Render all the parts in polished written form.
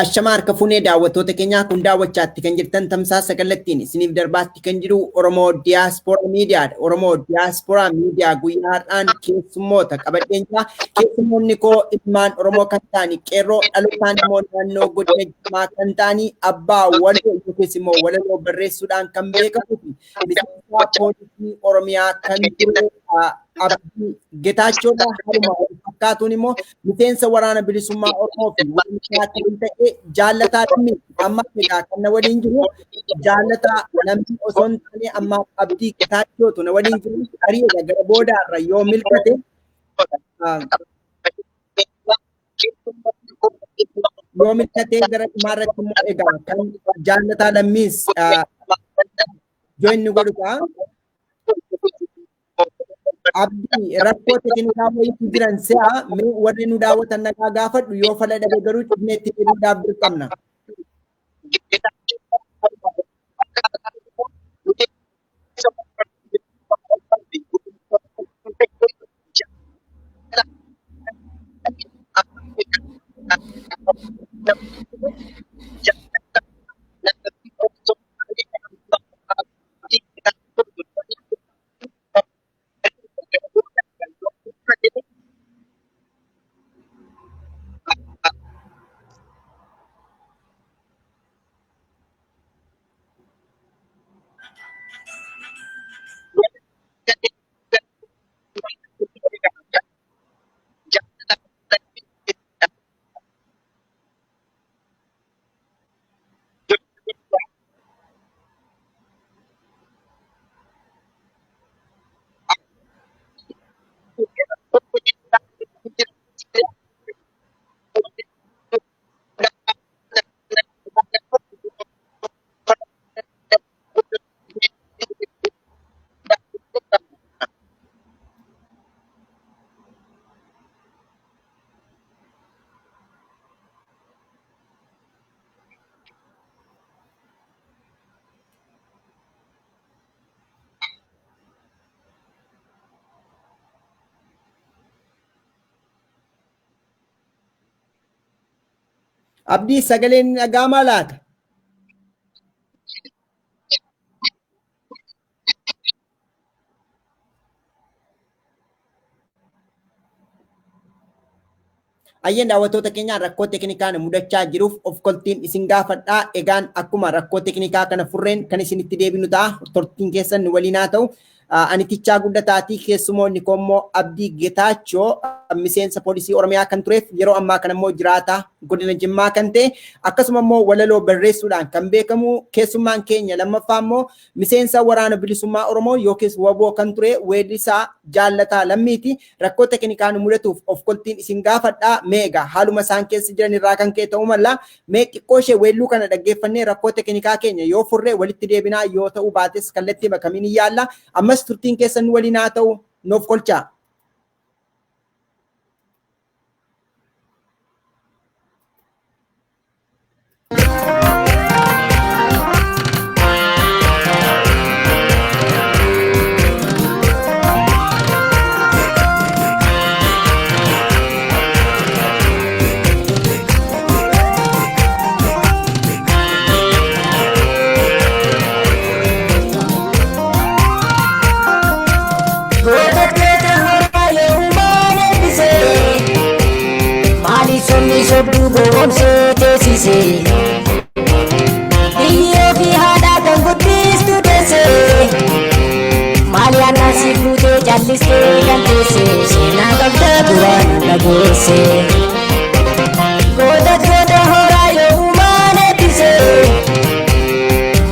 Ashamaa harka fuunee daawwattoota keenyaa kun daawwachaatti kan jirtan tamsaasa kallattiin isiniif darbaatti kan jiru Oromoo Diyaaspooraa Miidiyaadha. Oromoo Diyaaspooraa Miidiyaa guyyaa har'aan keessummoota qabadheen jira. Keessummoonni koo ilmaan Oromoo kan ta'ani qeerroo dhalootaan immoo naannoo godina Jimmaa kan ta'ani abbaa waloo yookiis immoo walaloo barreessuudhaan kan beekamuu fi miseensa poolisii Oromiyaa kan ture Abdii Getaachoodha. Haaluma wal fakkaatuun immoo miseensa waraana bilisummaa Oromoo fi walmisaa kan ta'e Jaallataa Lammii amma egaa kan na waliin jiru Jaallataa Lammii osoo hin taane amma Abdii Getaachootu na waliin jiru. Tarii egaa gara boodaarra yoo milkate yoo milkatee gara dhumaarratti immoo egaa kan Jaallataa Lammiis join nu godhu ta'a. Abdii rakkoo teknikaa wayiitu jiran se'a mee warri nu daawwatan nagaa gaafadhu yoo fala dhabe garuu cimnee itti deebi'uudhaaf dirqamna. Abdii sagaleen ni dhaga'amaa laata? Ayyeen daawwattoota keenya rakkoo teeknikaa nu mudachaa jiruuf of koltiin isin gaafadhaa. Egaan akkuma rakkoo teeknikaa kana furreen kan isinitti deebinu ta'a. Turtiin keessan nu waliin haa ta'u. Ani Tichaa Guddataatii keessumoonni koo immoo Abdii Getaachoo miseensa poolisii Oromiyaa kan tureef yeroo ammaa kana immoo jiraataa godina Jimmaa kan ta'e akkasuma immoo walaloo barreessuudhaan kan beekamu keessummaan keenya lammaffaa immoo miseensa waraana bilisummaa Oromoo yookiis waboo kan ture weellisaa Jaallataa Lammiiti. Rakkoo teknikaa nu mudatuuf of koltiin isin gaafadha. Mee egaa haaluma isaan keessa jiran irraa kan ka'e ta'uu mala. Mee xiqqoo ishee weelluu kana dhaggeeffannee rakkoo teknikaa keenya yoo furre walitti deebinaa yoo ta'uu baates kallattii makamiin hin yaalla. Ammas turtiin keessan nu waliin haa ta'u nuuf kolchaa. Maali sobni sobduu gowwoomsee teessise? Biyyoo fi haadhaa kan guddistu deesse. Maali aannan si fuutee callistee kan teesse? Seenaa qabda duraan dhageesse. Goota goota horaa yoo uumaan eebbise.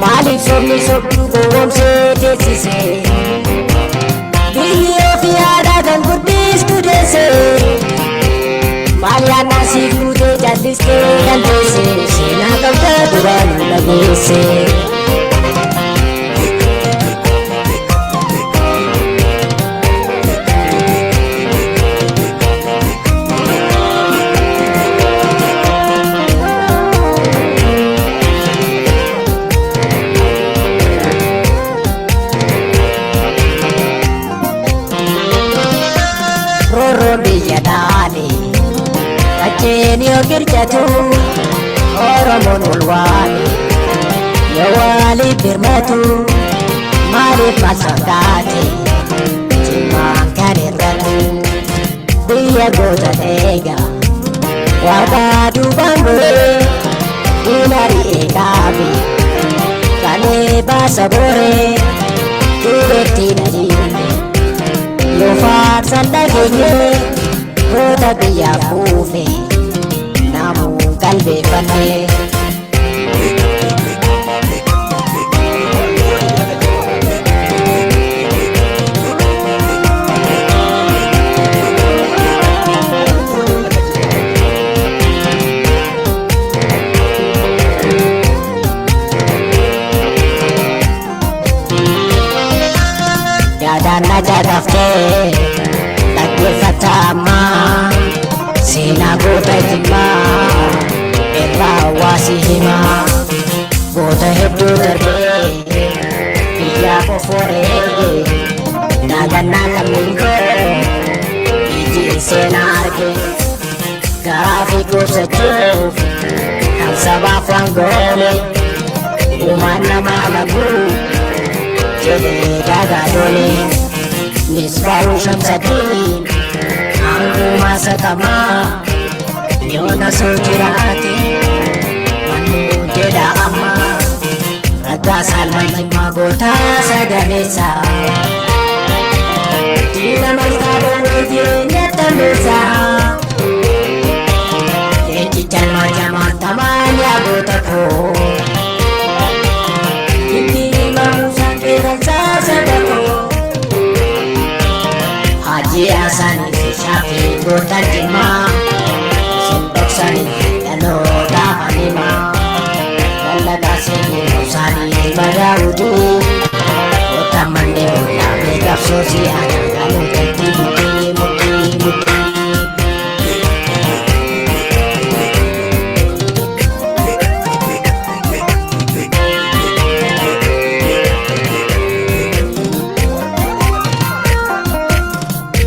Maaliif sobni sobduu gowwoomsee teessise? Biyyoo fi haadhaa kan guddistu deesse. Maali aannan si fuutee callistee kan teesse? Seenaa qabda duraan dhageesse. Roorroon biyya dhaale qacceen yoo qircatu Maaliif birmatu maaliif maal fakkaate jimmaan kan irratu biyya goota eega waaqa duubaan goree diinari eegaabi kalee baasa goree duubetti dhaliine yoo faarsan dhageenye goota biyyaaf kuufe namuu qalbeeffanne. Yaadaan na caqaftee dhaggeeffata ammaa seenaa goota jimmaa irraa hawaasi himaa goota hedduu darbee biyyaa qoforee daagannaa lammiin koo iji seenaa arge garaa fi qubsachuuf kan sabaaf waan goone uumaan namaa laguu jedhee daagaa doole misbaa'uu shamsadiin hanguma satamaa yoona soo jiraate mannuu jedha amma raggaa saalmaa jimmaa gootaa saganeessa diina malkaa dhoowwee jireenya tambeessa leencicha ilmaa jamaatamaan yaa goota koo Haji Hassan fi Shafi goota jimmaa isin dhoksanii dhaloota hanimaa lallagaa seenii obsaanii ilma daawudii goota manneen ollaa beekamsoosi aanaa dhalootatti murtii murtii murtii.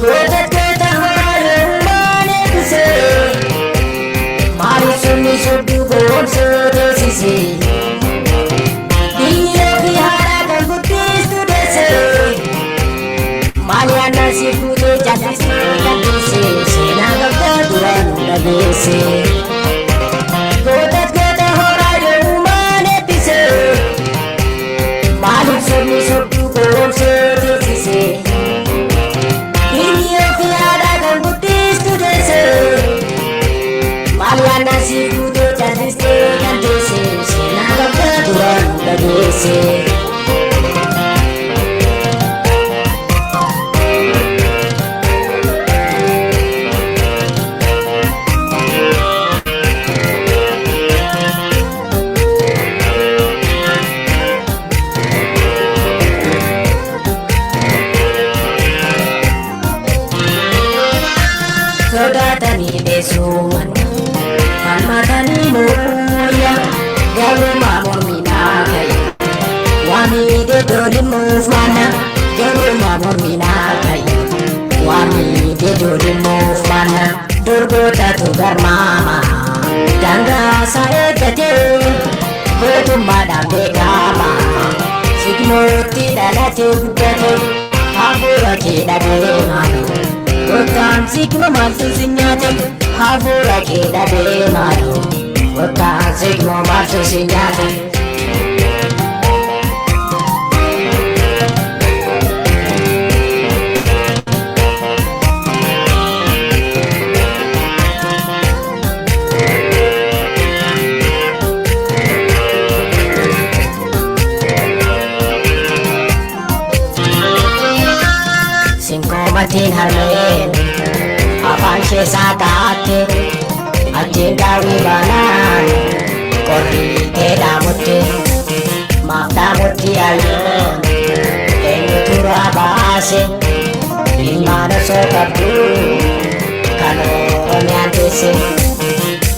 Goota goota haalummaan eebbisee maaliif sunni sodduu goomsee teessisee biyya fi haadha kan guddistu deessee maali aannan si fuutee callisee kan teessee seenaa qabda duraan nu dhageessee. Goota goota horaa yoomumaan eebbisee maaliif sunni sodduu goomsee teessisee. Biyya fi haadha kan guddistu deessee maali aannan si fuutee callisee kan teessee seenaa qabda duraan nu dhageessee. Sodaatanii beesuman falmatanii mooya galumaa morminaa ka'i waamii doolimuuf mana galumaa morminaa ka'i waamii doolimuuf mana durgootatu garmaama daangaa eeggatee gootummaadhaan beekama sigmootti dhalatee guddate hafuura kee dhabee maaloo Gotaan sigma maaltu si nyaate hafuura kee dhabee maaloo Gotaan sigma maaltu si nyaate. Sinqoomatiin harmeen afaan keessaa taate achiin daawwii baanaan qorriitee dhaamutti maaf dhaamutti ayyoon eenyutu raa baase ilmaan osoo qabdu kan oromiyaan teesse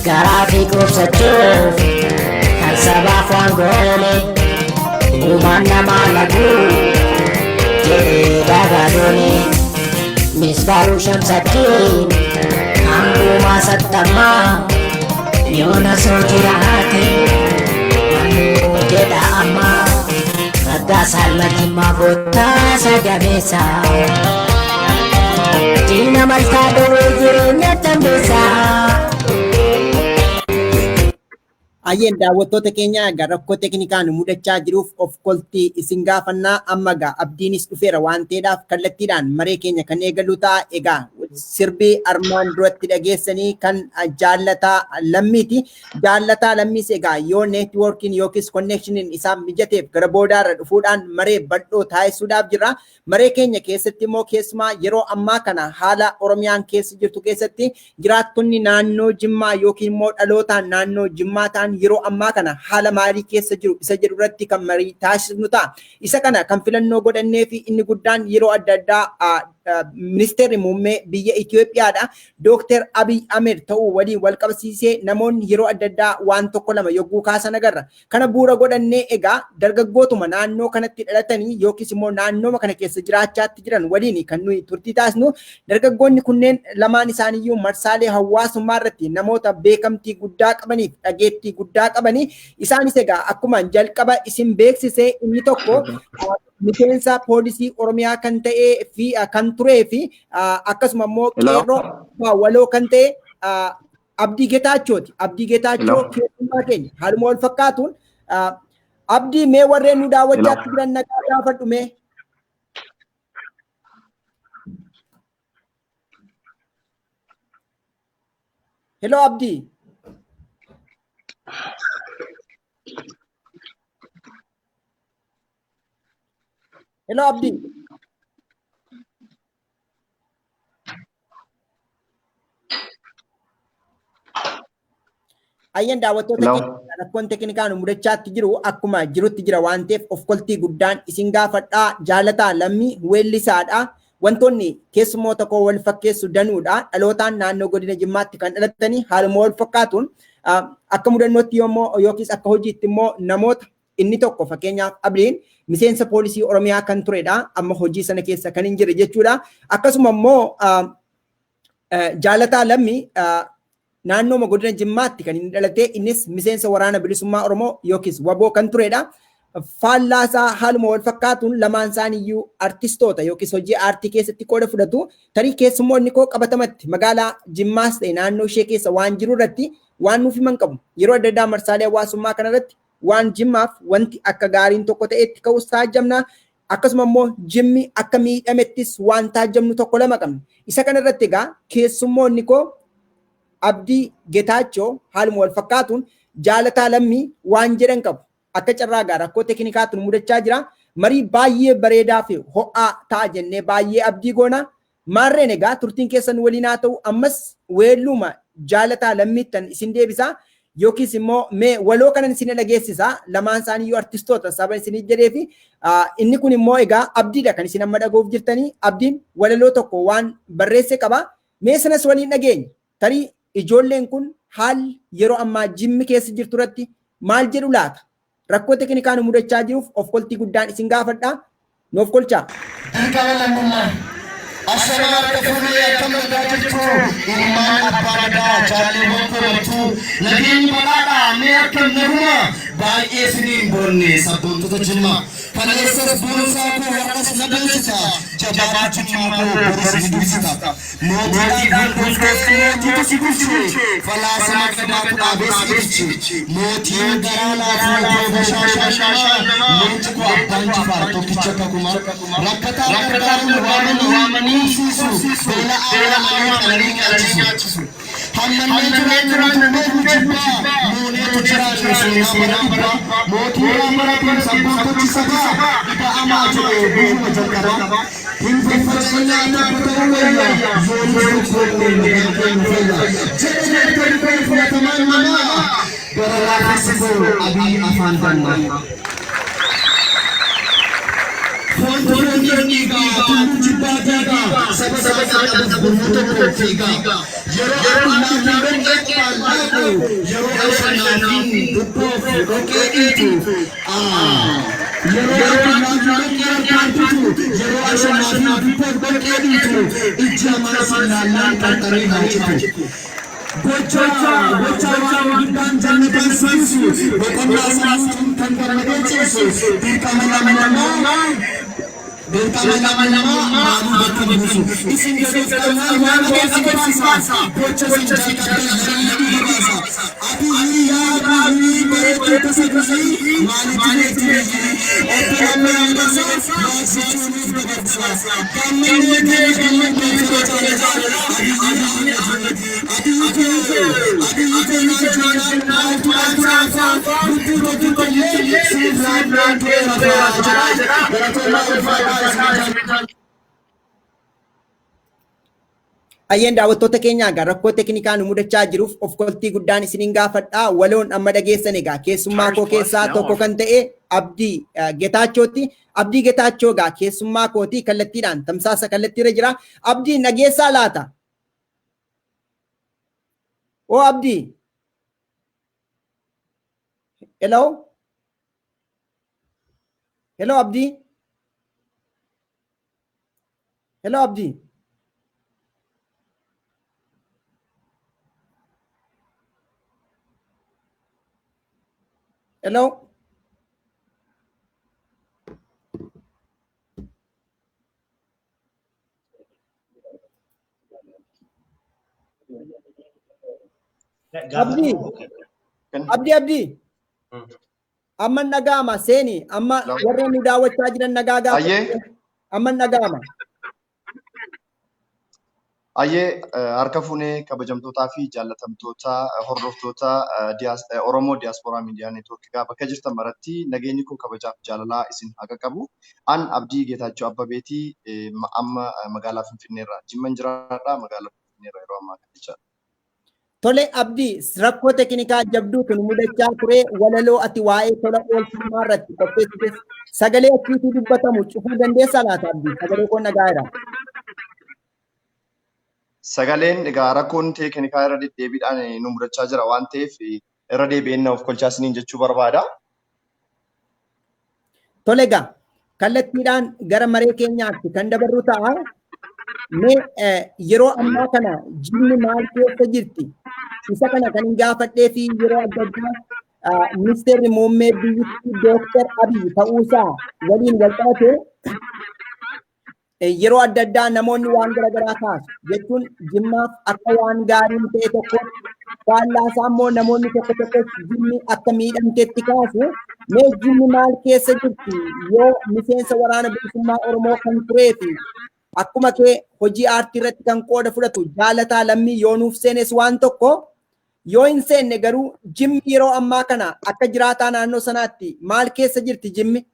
garaa fi qubsachuuf kan sabaaf waan goone uumaan namaa laguu jedhee daagaa doone misbaa'uu shamsaddiin hanguma sattamaa yoona soo jiraate mannuu jedha amma Moggaasa ilma Jimmaa goottaa sadameessa. Diina malkaa dhowwee jireenya tambeessa. Ayyeen daawwattoota keenya egaa rakkoo teeknikaan mudachaa jiruuf of koltii isin gaafannaa. Amma egaa Abdiinis dhufeera waan ta'eedhaaf kallattiidhaan maree keenya kan eegallu ta'a. Egaa sirbii armaan duratti dhageessanii kan Jaallataa Lammiiti. Jaallataa Lammiis egaa yoo neetwoorkiin yookiis konneekshiniin isaan mijateef gara boodaarra dhufuudhaan maree bal'oo taasisuudhaaf jira. Maree keenya keessatti immoo keessumaa yeroo ammaa kana haala Oromiyaan keessa jirtu keessatti jiraattonni naannoo Jimmaa yookiin immoo dhalootaan naannoo Jimmaa ta'an yeroo ammaa kana haala maalii keessa jiru isa jedhu irratti kan marii taasisnu ta'a. Isa kana kan filannoo godhannee fi inni guddaan yeroo adda addaa ministeerri muummee biyya Itoophiyaadha. Dookter Abiy Ahmed ta'uu waliin wal qabsiisee namoonni yeroo adda addaa waan tokko lama yogguu kaasan agarra. Kana bu'uura godhannee egaa dargaggootuma naannoo kanatti dhalatanii yookiis immoo naannooma kana keessa jiraachaatti jiran waliin kan nuyi turtii taasisnu. Dargaggoonni kunneen lamaan isaaniiyyuu marsaalee hawaasummaa irratti namoota beekamtii guddaa qabaniif dhageettii guddaa qabanii. Isaanis egaa akkuma jalqaba isin beeksise inni tokko miseensa poolisii Oromiyaa kan ta'ee fi kan turee fi akkasuma immoo qeerroo waloo kan ta'e Abdii Getaachooti. Abdii Getaachoo keessummaa keenya haaluma wal fakkaatuun Abdii mee warreen nu daawwachaa jiran nagaa gaafadhu mee. Hello Abdii. Hello Abdii. Ayyan daawwattoota keenya rakkoon teeknikaan mudachaatti jiru akkuma jirutti jira waan ta'eef of koltii guddaan isin gaafadhaa. Jaalataa Lammii weellisaadha. Wantoonni keessummoota koo wal fakkeessu danuudha. Dhalootaan naannoo godina Jimmaatti kan dhalatanii haaluma wal fakkaatuun akka mudannootti yommuu yookiis akka hojiitti immoo namoota inni tokko fakkeenyaaf Abdiin miseensa poolisii Oromiyaa kan turedha. Amma hojii sana keessa kan hin jirre jechuudha. Akkasuma immoo Jaalataa Lammii naannooma godina Jimmaatti kan inni dhalate innis miseensa waraana bilisummaa Oromoo yookiis WBO kan turedha. Faallaasaa haaluma wal fakkaatuun lamaan isaaniiyyuu artistoota yookiis hojii aartii keessatti qooda fudhatu. Tarii keessummoonni koo qabatamatti magaalaa Jimmaas ta'e naannoo ishee keessa waan jiru irratti waan nuuf himan qabu. Yeroo adda addaa marsaalee hawaasummaa kanarratti waan Jimmaaf wanti akka gaariin tokko ta'etti ka'us taajjabna. Akkasuma immoo Jimmi akka miidhamettis waan taajjabnu tokko lama qabna. Isa kanarratti egaa keessummoonni koo Abdii Getaachoo haaluma wal fakkaatuun Jaalataa Lammii waan jedhan qabu. Akka carraa egaa rakkoo teeknikaatu nu mudachaa jira. Marii baay'ee bareedaa fi ho'aa ta'a jennee baay'ee abdii goona. Maarreen egaa turtiin keessan waliin haa ta'u. Ammas weelluuma Jaalataa Lammiittan isin deebisa. Yookiis immoo mee waloo kanan isin dhageessisa. Lamaan isaaniiyyuu artistoota saba isinii jedhee fi inni kun immoo egaa Abdiidha kan isin amma dhaga'uuf jirtanii. Abdiin walaloo tokko waan barreesse qaba. Mee sanas waliin dhageenya. Tarii ijoolleen kun haalli yeroo ammaa Jimmi keessa jirtu irratti maal jedhu laata? Rakkoo teeknikaa nu mudachaa jiruuf of koltii guddaan isin gaafadha. Nu of kolchaa. Dirqama lammummaa. Ashamaa harka fuunee, akkam nagaa jirtu ilmaan abbaa gadaa, jaalleewwan koo martuu? Nageenyi badhaadhaa, mee akkam naguma? Baay'ee siniin boonne, sabboontota Jimmaa. Kaleessas boonsaa koo, har'as na boonsita, jabaadhu Jimmaa koo, boris ni dursita. Mootiidhaan bultee mootiitu si bulche, falaasama gadaatu dhaabee si itiche. Mootiin garaa laafuu koo bashaashaan namaa, leenci koo abbaan Jifaar tokkicha kakuma. Rakkataa gargaaruun waamanii qubsiisu, beela'aa waamanii qalanii nyaachisu. Hammannee jiraannu nuti hin beeknu jibbaa, mooneetu jiraanne seenaa bara dhibbaa. Mootii bara baratiin sabboontochi sabaa, ida'amaa jedhe guyyuma jalqabaa. Hin faffaca'inaa, tokko ta'uu wayya, yoo nuti tokkoomne nagaan keenya fayya. Jedhe gootonni koo filatamaan namaa, gara laafessi koo Abiy afaan dammaa. Foon foon dhiigaa, tulluu jibbaa diigaa, saba isaa qabuuf gurmuu tokko fiigaa. Yeroo Abdullaa dhoqqee qubaan laaqu, yeroo Ashannaafiin dubboof dhoqqee dhiitu. Yeroo Abdullaa dhoqqee harkaan kutu, yeroo Ashannaafiin dubboof dhoqqee dhiitu, ijji hamaa si ilaallaan qarqarri haa citu. Gocha gocha waan guddaan jannataan seensu boqonnaa sammuutiin kan gammadee ceesu dirqama nama dirqama nama namaa maaluu bakka buusu isin gaduuf qabnaa waan agarsiisa baasa gocha sin jalqabdan jallatu gabaasa abiyyi yaa abiyyi bareedduu tasa biyyi maalitti beekti biyyi obbo Lammaa Magarsaa maaqsichuunuuf dabarsa gammannee gammannee doktara jaalala Abiyyi Ahmed Abiyyi koo Abiyyi koo naan jennaan maaltu dhaamsa lubbuu tokko illee siif laannaan tureera jedha galatoomaa ulfaadhaa isin. Ayyeen daawwattoota keenya egaa rakkoo teknikaa nu mudachaa jiruuf of koltii guddaan isiniin gaafadhaa. Waloon amma dhageessan egaa keessummaa koo keessaa tokko kan ta'e Abdii Getaachooti. Abdii Getaachoo egaa keessummaa kootii kallattiidhaan tamsaasa kallattiirra jira. Abdii, dhageessaa laata? Oo Abdii. Hello? Hello, Abdii? Hello, Abdii? Hello? Abdii? Abdii, Abdii? Amma dhaga'ama, seeni amma warreen nu daawwachaa jiran nagaa gaafa. Amma dhaga'ama. Ayyee, harka fuunee kabajamtootaa fi jaallatamtoota hordoftoota Oromoo Diyaasporaa Miidiyaa Neetwoorkii bakka jirtan maratti nageenyi koo kabajaaf jaalalaa isin haa qaqqabu. An Abdii Geetaachoo Abbabeetii, amma magaalaa Finfinneerra Jimman jiraadha, magaalaa Finfinneerra yeroo ammaa kana jechaadha. Tole Abdii, rakkoo teknikaa jabduu kun mudachaa ture. Walaloo ati waa'ee tola ooltummaa irratti qopheessite sagalee achiitii dubbatamu cufuu dandeessaa laata, Abdii? Sagalee koon dhagaa'eera. Sagaleen egaa rakkoon teeknikaa irra deddeebiidhaan nu mudachaa jira waan ta'eef irra deebi'een na of kolchaa isiniin jechuu barbaada. Tole egaa kallattiidhaan gara maree keenyaatti kan dabarru ta'a. Mee yeroo ammaa kana Jimmi maal keessa jirti? Isa kana kan hin gaafadhee fi yeroo adda addaa ministeerri muummee biyyattii Dooktar Abiy ta'uusaa waliin wal qabate yeroo adda addaa namoonni waan garaagaraa kaasu jechuun Jimmaaf akka waan gaariin ta'e tokko, faallaasaa immoo namoonni tokko tokko Jimmi akka miidhamteetti kaasu. Mee Jimmi maal keessa jirti? Yoo miseensa Waraana Bilisummaa Oromoo kan turee fi akkuma kee hojii aartii irratti kan qooda fudhatu Jaalataa Lammii yoo nuuf seenes waan tokko, yoo hin seenne garuu Jimmi yeroo ammaa kana akka jiraataa naannoo sanaatti maal keessa jirti Jimmi?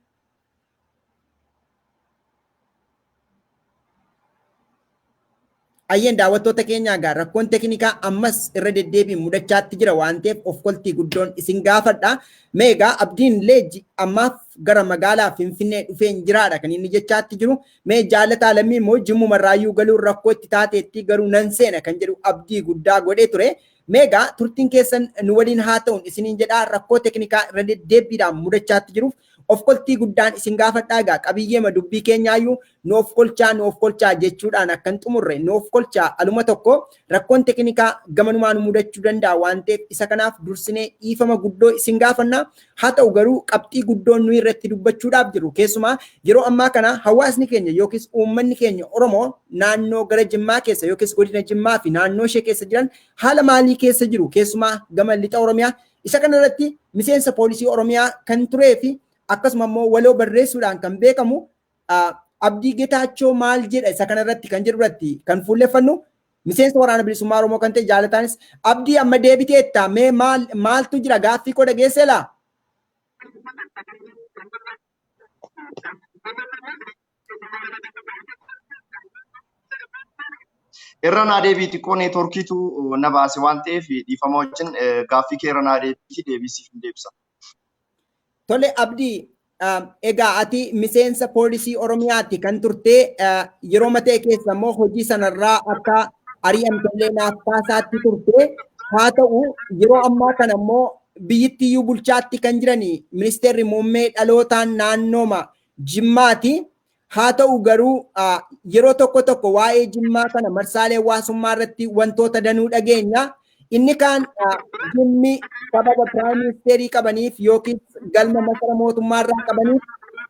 Ayyeen daawwattoota keenyaa egaa rakkoon teknikaa ammas irra deddeebiin mudachaatti jira waan ta'eef of koltii guddoon isin gaafadha. Mee egaa Abdiin illee ammaaf gara magaalaa Finfinnee dhufeen jiraadha kan inni jechaatti jiru. Mee Jaalataa Lammii immoo Jimmumarraayyuu galuun rakkoo itti taateetti garuu nan seena kan jedhu abdii guddaa godhee ture. Mee egaa turtiin keessan nu waliin haa ta'uun isiniin jedhaa, rakkoo teknikaa irra deddeebiidhaan mudachaatti jiruuf of koltii guddaan isin gaafadhaa. Egaa qabiyyeema dubbii keenyaayyuu nu of kolchaa, nu of kolchaa jechuudhaan akkan xumurre nu of kolchaa. Aluma tokko rakkoon teknikaa gamanumaa nu mudachuu danda'a waan ta'eef isa kanaaf dursinee dhiifama guddoo isin gaafanna. Haa ta'u garuu qabxii guddoon nuyi irratti dubbachuudhaaf jiru keessumaa yeroo ammaa kana hawaasni keenya yookiis uummanni keenya Oromoo naannoo gara Jimmaa keessa yookiis godina Jimmaa fi naannoo ishee keessa jiran haala maalii keessa jiru, keessumaa gama lixa Oromiyaa. Isa kanarratti miseensa poolisii Oromiyaa kan turee fi akkasuma immoo waloo barreessuudhaan kan beekamu Abdii Getaachoo maal jedha isa kanarratti kan jedhu irratti kan fuulleffannu, miseensa Waraana Bilisummaa Oromoo kan ta'e Jaalataanis. Abdii, amma deebiteetta, mee maal maaltu jira? Gaaffii koo dhageessee laa? Irra naa deebii, xiqqoo neetworkiitu na baase waan ta'eef dhiifama wajjin gaaffii kee irra naa deebii, deebisiif hin deebisa. Tole Abdii, egaa ati miseensa poolisii Oromiyaatti kan turtee, yeroo matee keessa immoo hojii sanarraa akka ari'amtellee naaf kaasaatti turte. Haa ta'u yeroo ammaa kana immoo biyyittiyyuu bulchaatti kan jirani ministeerri muummee dhalootaan naannooma Jimmaati. Haa ta'u garuu yeroo tokko tokko waa'ee Jimmaa kana marsaalee hawaasummaa irratti wantoota danuu dhageenya. Inni kaan dhimmi sababa piraayim ministeerii qabaniif yookiis galma masara mootummaarraa qabaniif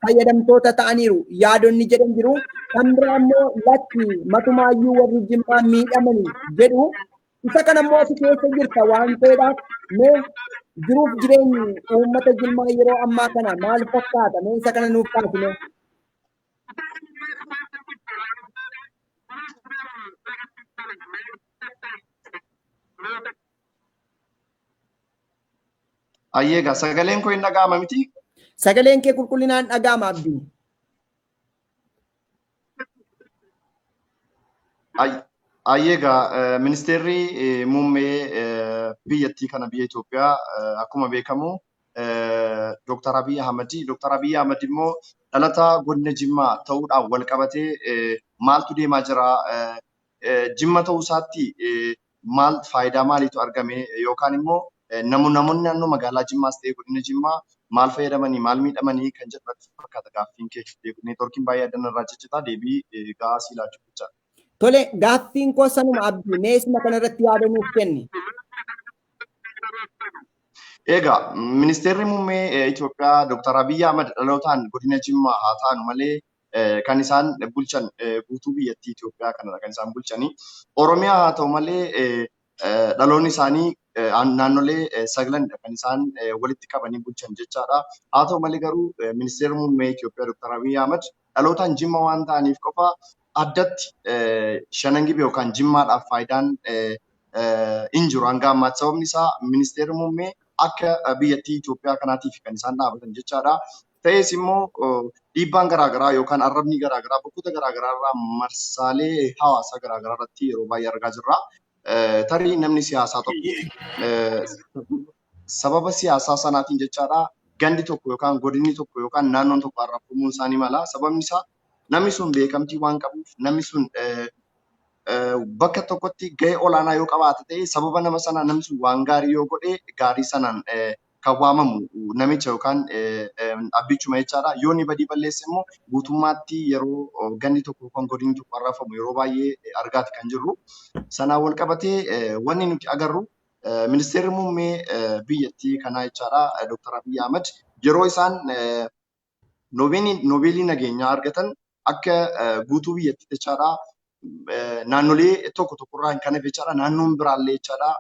fayyadamtoota ta'aniiru yaadonni jedhan jiru. Kan biraa immoo lakki matumaayyuu warri Jimmaa miidhamanii jedhu. Isa kana immoo ati keessa jirta waan ta'eedhaaf mee jiruuf jireenyi uummata Jimmaa yeroo ammaa kana maal fakkaata? Mee isa kana nuuf kaasine. Ayyeegaa sagaleen koo hin dhaga'ama miti? Sagaleen kee qulqullinaan dhaga'ama, Abdii. Ayyeegaa, ministeerri muummee biyyattii kana, biyya Itoophiyaa, akkuma beekamu Dr. Abiy Ahmadi. Dr. Abiy Ahmad immoo dhalataa godina Jimmaa ta'uudhaan wal qabatee maaltu deemaa jira? Jimma ta'uu isaatti maal faayidaa maaliitu argame yookaan immoo namoonni naannoo magaalaa Jimmaas ta'e godina Jimmaa maal fayyadamanii, maal miidhamanii kan jedhu natti fakkaata gaaffiin kee. Neetworkiin baay'ee addan irraa ciccitaa, deebii gahaa sii laachuu jechaadha. Tole, gaaffiin koo sanuma, Abdii, mee isuma kanarratti yaada nuuf kenni. Egaa ministeerri muummee Itoophiyaa Dr. Abiy Ahmad dhalootaan godina Jimmaa haa ta'anu malee kan isaan bulchan guutuu biyyattii Itoophiyaa kanadha kan isaan bulchanii. Oromiyaa haa ta'u malee dhaloonni isaanii naannolee saglanidha kan isaan walitti qabanii bulchan jechaadha. Haa ta'u malee garuu ministeerri muummee Itoophiyaa Dr. Abiy Ahmad dhalootaan Jimma waan ta'aniif qofa addatti Shanan Gibee yookaan Jimmaadhaaf faayidaan hin jiru hanga ammaatti. Sababni isaa ministeerri muummee akka biyyattii Itoophiyaa kanaatiif kan isaan dhaabatan jechaadha. Ta'es immoo dhiibbaan garaagaraa yookaan arrabni garaagaraa bakkoota garaagaraa irraa marsaalee hawaasaa garaagaraa irratti yeroo baay'ee argaa jirra. Tarii namni siyaasaa tokko sababa siyaasaa sanaatiin jechaadha gandi tokko yookaan godinni tokko yookaan naannoon tokko arrabfamuun isaanii mala. Sababni isaa namni sun beekamtii waan qabuuf, namni sun bakka tokkotti gahee olaanaa yoo qabaate ta'e, sababa nama sanaa namni sun waan gaarii yoo godhe gaarii sanaan kan waamamu namicha yookaan abbichuma jechaadha. Yoo inni badii balleesse immoo guutummaatti yeroo gandi tokko yookaan godinni tokko arrabfamu yeroo baay'ee argaati kan jirru. Sanaan wal qabatee wanni nuti agarru ministeerri muummee biyyattii kanaa jechaadha Dr. Abiy Ahmad yeroo isaan noobeelii nageenyaa argatan akka guutuu biyyattii jechaadha naannolee tokko tokkorraa kan hafe jechaadha naannoon biraallee jechaadha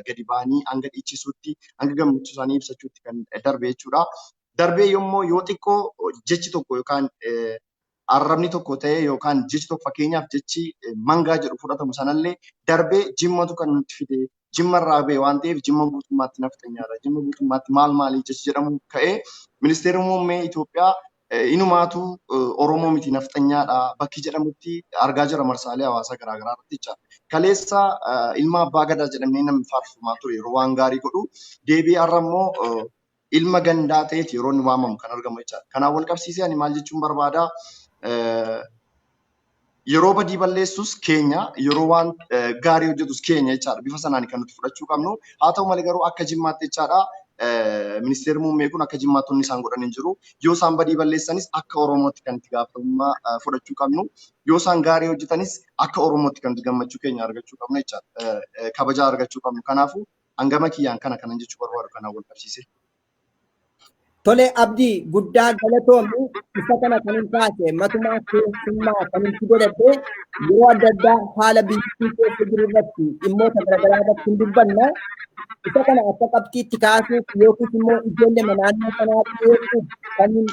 gadi ba'anii hanga dhiichisuutti, hanga gammachuu isaanii ibsachuutti kan darbe jechuudha. Darbee yommuu yoo xiqqoo jechi tokko yookaan arrabni tokko ta'e yookaan jechi tokko, fakkeenyaaf jechi mangaa jedhu fudhatamu sanallee darbee Jimmatu kan nutti fide, Jimma irraa ba'e waan ta'eef Jimma guutummaatti nafxanyaadha. Jimma guutummaatti maal maalii jechi jedhamu ka'ee ministeerri muummee Itoophiyaa inumaatu Oromoo miti nafxanyaadha bakki jedhamutti argaa jira marsaalee hawaasaa garaagaraa irratti jechaadha. Kaleessa ilma abbaa gadaa jedhamee namni faarfamaa ture yeroo waan gaarii godhu deebi'ee har'a immoo ilma gandaa ta'eeti yeroo inni waamamu kan argamu jechaadha. Kanaan wal qabsiisee ani maal jechuun barbaada? Yeroo badii balleessus keenya, yeroo waan gaarii hojjetus keenya jechaadha. Bifa sanaan kan nuti fudhachuu qabnu. Haa ta'u malee garuu akka Jimmaatti jechaadha ministeerri muummee kun akka Jimmaatti wanni isaan godhan hin jiru. Yoo isaan badii balleessanis akka Oromootti kan itti gaafatamummaa fudhachuu qabnu. Yoo isaan gaarii hojjetanis akka Oromootti kan nuti gammachuu keenya argachuu qabnu jechaadha. Kabajaa argachuu qabnu. Kanaafuu hangama kiyyaan kana kanan jechuu barbaadu kanaan wal qabsiise. Tole Abdii, guddaa galatoomi. Isa kana kan hin kaase matumaa keessummaa kan hin godhadhe yeroo adda addaa haala biyyattii keessa jiru irratti dhimmoota garaagaraa irratti hin dubbanna. Isa kana akka qabxiitti kaasuuf yookiis immoo ijoollee naannoo sanaa dhiyeessuuf kan hin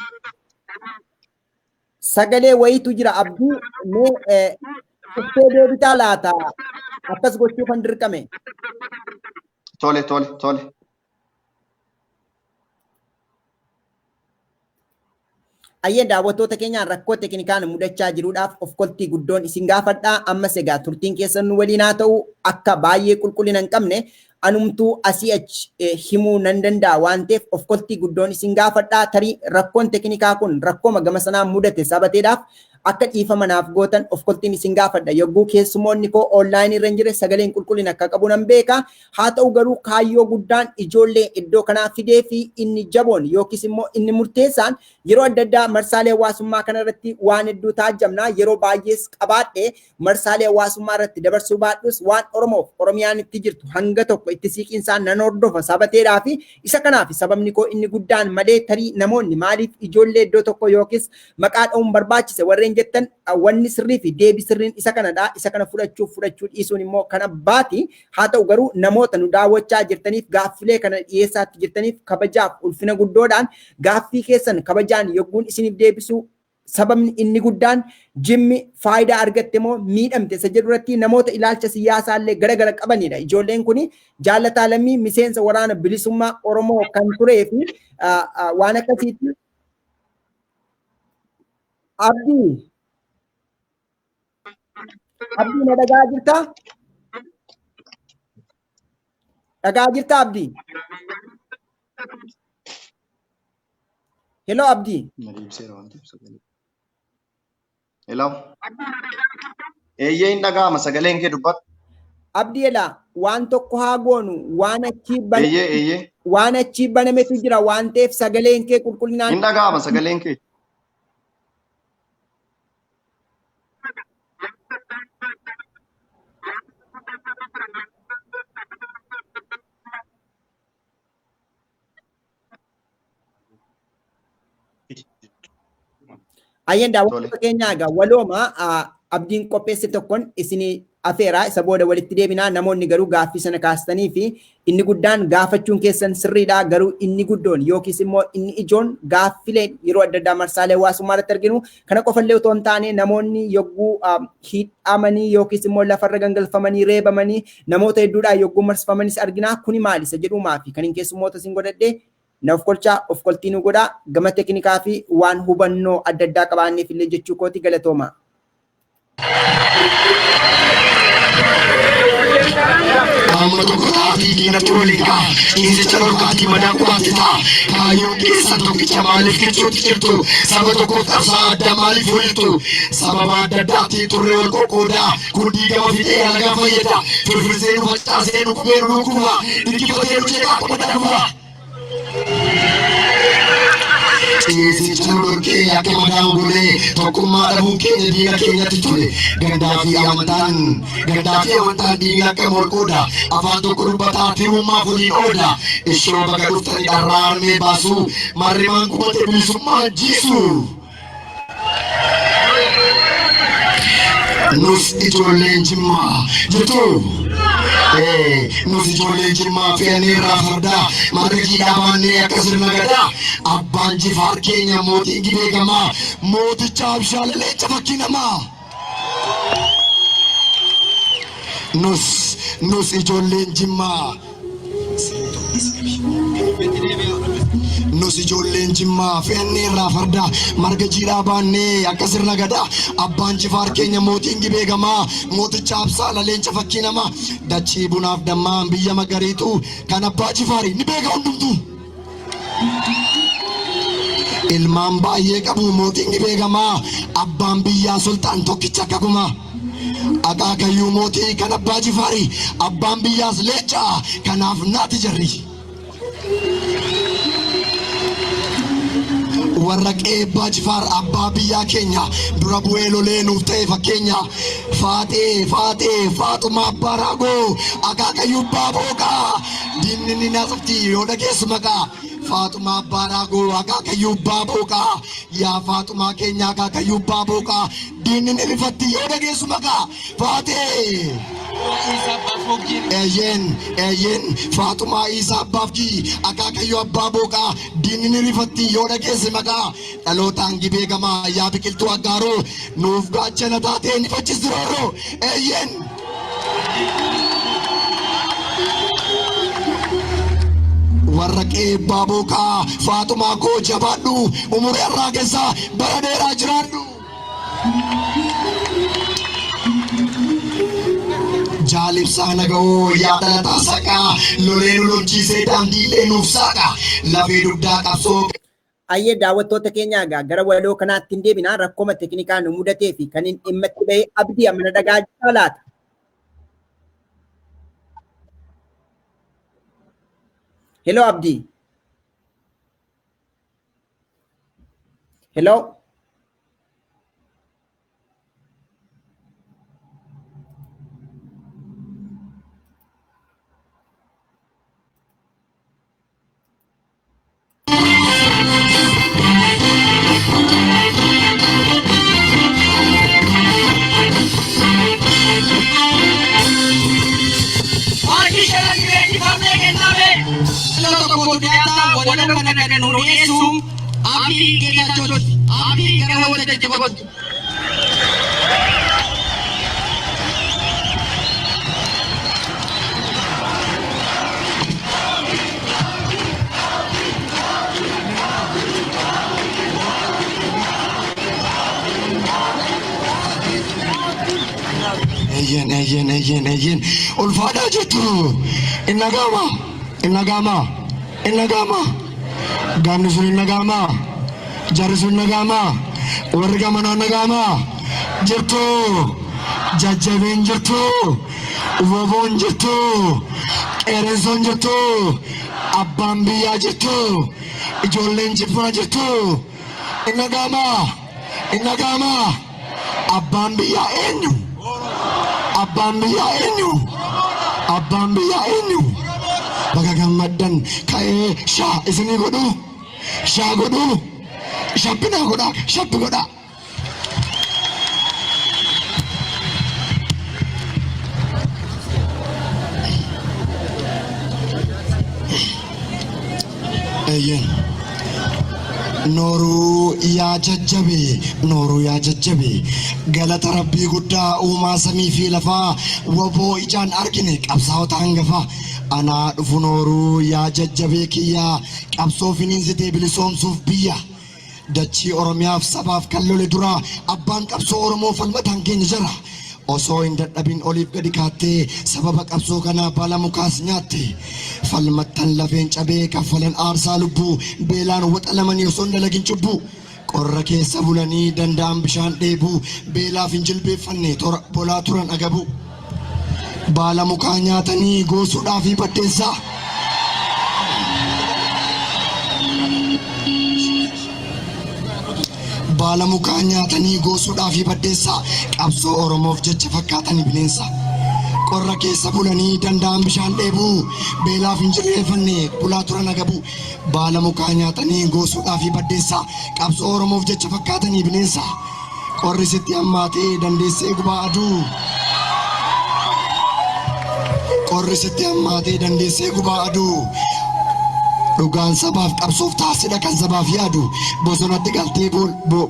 sagalee wayiitu jira, Abdii, mee dhuftee deebitaa laata, akkas gochuu kan dirqame. Tole. Ayyeen, daawwattoota keenyaan rakkoo teeknikaan mudachaa jiruudhaaf of koltii guddoon isin gaafadhaa. Ammas egaa turtiin keessan nu waliin haa ta'u. Akka baay'ee qulqullina hin qabne anumtuu asii achi himuu nan danda'a waan ta'eef of koltii guddoon isin gaafadhaa. Tarii rakkoon teeknikaa kun rakkooma gama sanaan mudate sabateedhaaf Akka dhiifama naaf gootan of koltiin isin gaafadha. Yogguu keessumoonni koo onlaayinii irra hin jirre sagaleen qulqullina akka qabu nan beeka. Haa ta'u garuu kaayyoo guddaan ijoollee iddoo kanaa fidee fi inni jaboon yookiis immoo inni murteessaan yeroo adda addaa marsaalee hawaasummaa kanarratti waan hedduu taajjabna. Yeroo baay'ees qabaadhe marsaalee hawaasummaa irratti dabarsuu baadhus waan Oromoof Oromiyaan itti jirtu hanga tokko itti siiqinsaan nan hordofa sabateedhaa fi isa kanaaf sababni koo inni guddaan malee tarii namoonni maaliif ijoollee iddoo tokko yookiis maqaa dha'uun barbaachise warreen jettan wanni sirrii fi deebii sirriin isa kanadha. Isa kana fudhachuuf fudhachuu dhiisuun immoo kan abbaati. Haa ta'u garuu namoota nu daawwachaa jirtaniif gaaffilee kana dhiyeessaatti jirtaniif kabajaaf ulfina guddoodhaan gaaffii keessan kabajaan yogguun isiniif deebisu sababni inni guddaan Jimmi faayidaa argatte moo miidhamte isa jedhu irratti namoota ilaalcha siyaasaa illee garagara qabanidha. Ijoolleen kun Jaalataa Lammii miseensa waraana bilisummaa Oromoo kan turee fi waan akkasiitti. Abdii Abdii, na dhagaa jirtaa? Dhagaa jirtaa, Abdii? Hello, Abdii. Na deebiseera waan ta'eef sagalee. Hello. Eeyyee, hin dhaga'ama sagaleen kee, dubbadhu. Abdii, elaa waan tokko haa goonu, waan achii ban Eeyyee, eeyyee. Waan achii banametu jira waan ta'eef sagaleen kee qulqullinaan Hin dhaga'ama sagaleen kee. Ayyeen, daawwattoota keenyaa, egaa walooma Abdiin qopheesse tokkoon isinii afeeraa, isa booda walitti deebinaa. Namoonni garuu gaaffii sana kaastanii fi inni guddaan gaafachuun keessan sirriidha, garuu inni guddoon yookiis immoo inni ijoon gaaffileen yeroo adda addaa marsaalee hawaasummaa irratti arginu kana qofallee otoo hin taane namoonni yogguu hidhamanii yookiis immoo lafarra gangalfamanii reebamanii namoota hedduudhaan yogguu marsfamanis argina. Kuni maali isa jedhumaa fi kan hin keessummoota isin godhadhe na of kolchaa, of koltii nu godhaa, gama teknikaa fi waan hubannoo adda addaa qabaanneef illee jechuu kooti. Galatooma. Amma tokko taafii diinatti waliin ga'a. Ciisicha dhorkaatii madaa qubaatti ta'a. Kaayyoon keessan tokkicha, maaliif kichuutti jirtu? Saba tokkoof qabsaa, adda maaliif waliltu? Sababa adda addaatiin turre wal qoqqoodaa. Kun diigama fixee alagaa fayyada. Firfirsee nu facaasee nu qubee nu dhukkuba. Dhikkifatee nu jeeqaa akka madaa dhufa. Ciisicha nu dhorkee akka madaa golee tokkummaa dhabuun keenya diina keenyatti tole. Gandaa fi amantaan diinni akka wal qooda. Afaan tokko dubbataa firummaaf waliin ooda. Ishoo, baga dhuftanii dharraa armee baasu. Marrimaan gubate bilisummaan jiisu. Nus ijoolleen Jimmaa jirtu. Nus ijoolleen Jimmaa fe'anii irraa fardaa marga jiidhaa baannee akka sirna gadaa. Abbaan Jifaar keenya mootiin Gibee gamaa, mooticha Abshaala leenca fakkii namaa. Nus ijoolleen Jimmaa. Nus ijoolleen Jimmaa fe'annee irraa fardaa marga jiidhaa baannee akka sirna gadaa. Abbaan Jifaar keenya mootiin Gibee gamaa, mooticha Absaala leenca fakkii namaa. Dachii bunaaf dammaan biyya magariitu kan abbaa Jifaarii ni beeka hundumtuu. Ilmaan baay'ee qabu mootiin Gibee gamaa, abbaan biyyaa sultaan tokkicha akka kumaa. Akaakayyuu mootii kan abbaa Jifaarii, abbaan biyyaas leenca kanaaf naati jarri. Warra qeebbaa Jifaar abbaa biyyaa keenya dura bu'ee lolee nuuf ta'e fakkeenya. Faaxee, Faaxee, Faaxumaa abbaa Raagoo, akaakayyuu abbaa Booqaa, diinni ni naasofti yoo dhageessu maqaa. Faaxumaa abbaa Raagoo, akaakayyuu abbaa Booqaa, yaa Faaxumaa keenya, akaakayyuu abbaa Booqaa, diinni ni rifatti yoo dhageessu maqaa. Faaxee. Eeyyeen, eeyyeen, Faaxumaa Iisaa Abbaafgii, akaakayyuu abbaa Booqaa, diinni ni rifatti yoo dhageesse maqaa. Dhalootaan Gibee gamaa, yaa biqiltuu aggaaroo, nuuf gaachana taatee ni faccisti roorroo. Eeyyeen. Warra qeebbaa Booqaa, Faaxumaa koo jabaadhu, umurii har'aa keessaa bara dheeraa jiraadhu. Jaalibsaa naga'oo, yaa dhalataa saqaa, lolee nu lolchiisee daandiilee nuuf saaqa, lafee dugdaa qabsoo. Ayyee daawwattoota keenya egaa gara walaloo kanaatti hin deebina. Rakkooma teeknikaa nu mudatee fi kan hin dhimma itti bahe Abdii amma dhagaa jirtaa laata? Hello Abdii. Hello. Harki shanan leenjifamnee kenname. Nama tokko dhiyaataa walaloo kana kan nu dhiyeessu Abdii Geetaachooti. Abdii gara waltajjiitti kottu. Eeyyen, eeyyen, eeyyen, eeyyen. Ulfaadhaa jettu. Inna gaama. Inna gaama. Inna gaama. Gaamni sun inna gaama. Jarri sun inna gaama. Warri gamanaa inna gaama. Jirtu. Jajjabeen jirtu. Woboon jirtu. Qeerrensoon jirtu. Abbaan biyyaa jirtu. Ijoolleen jibmaa jirtu. Inna gaama. Inna gaama. Abbaan biyyaa eenyu? Abbaan biyyaa eenyu? Abbaan biyyaa eenyu? Baga gammaddan ka'ee shaa isinii godhu. Shaa godhu. Shabbinaa godhaa. Shabbi godhaa. Eeyyeen. Nooruu yaa jajjabe, nooruu yaa jajjabe. Galata Rabbii guddaa uumaa samii fi lafaa waboo ijaan argine qabsaa'ota hangafaa. Anaa dhufu nooruu yaa jajjabee kiyyaa qabsoo finiinsitee bilisoomsuuf biyya. Dachii Oromiyaaf sabaaf kan lole dura abbaan qabsoo Oromoo falmataan keenya jara. Osoo hin dadhabin oliif gadi kaattee sababa qabsoo kanaa baala mukaas nyaatte. Falmattan lafeen cabee kaffalan aarsaa lubbuu beelaan waxalamanii osoo hin dalagin cubbuu. Qorra keessa bulanii danda'an bishaan dheebuu beelaaf hin jilbeeffanne tora bolaa turan agabuu. Baala mukaa nyaatanii goosuudhaa fi baddeessaa. Baala mukaa nyaatanii goosuudhaa fi baddeessaa qabsoo Oromoof jecha fakkaatanii bineensa. Qorra keessa bulanii danda'an bishaan dheebuu beelaaf hin jilbeeffanne bulaa turan agabuu. Baala mukaa nyaatanii goosuudhaa fi baddeessaa qabsoo Oromoof jecha fakkaatanii bineensa. Qorri sitti hammaatee dandeessee gubaa aduu. Qorri sitti hammaatee dandeessee gubaa aduu. Dhugaan sabaaf qabsoof taasidha kan sabaaf yaadu. Bosonatti galtee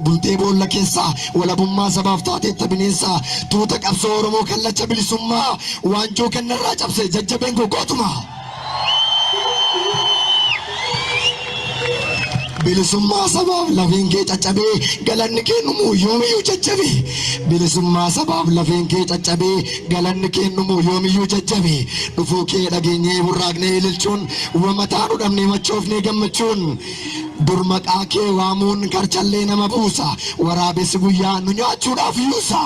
bultee boolla keessaa walabummaa sabaaf taateetta bineensa. Tuuta qabsoo Oromoo kallacha bilisummaa waanjoo kennarraa cabse jajjabeen koo gootuma. Bilisummaa sabaaf lafeen kee caccabee galanni kee dhumuu yoomiyyuu jajjabe. Bilisummaa sabaaf lafeen kee caccabee galanni kee dhumuu yoomiyyuu jajjabe. Dhufuu kee dhageenyee burraaqnee ililchuun wamataa nu dhabnee machoofnee gammachuun. Dur maqaa kee waamuun karchallee nama buusa. Waraabessi guyyaa nu nyaachuudhaaf yuusa.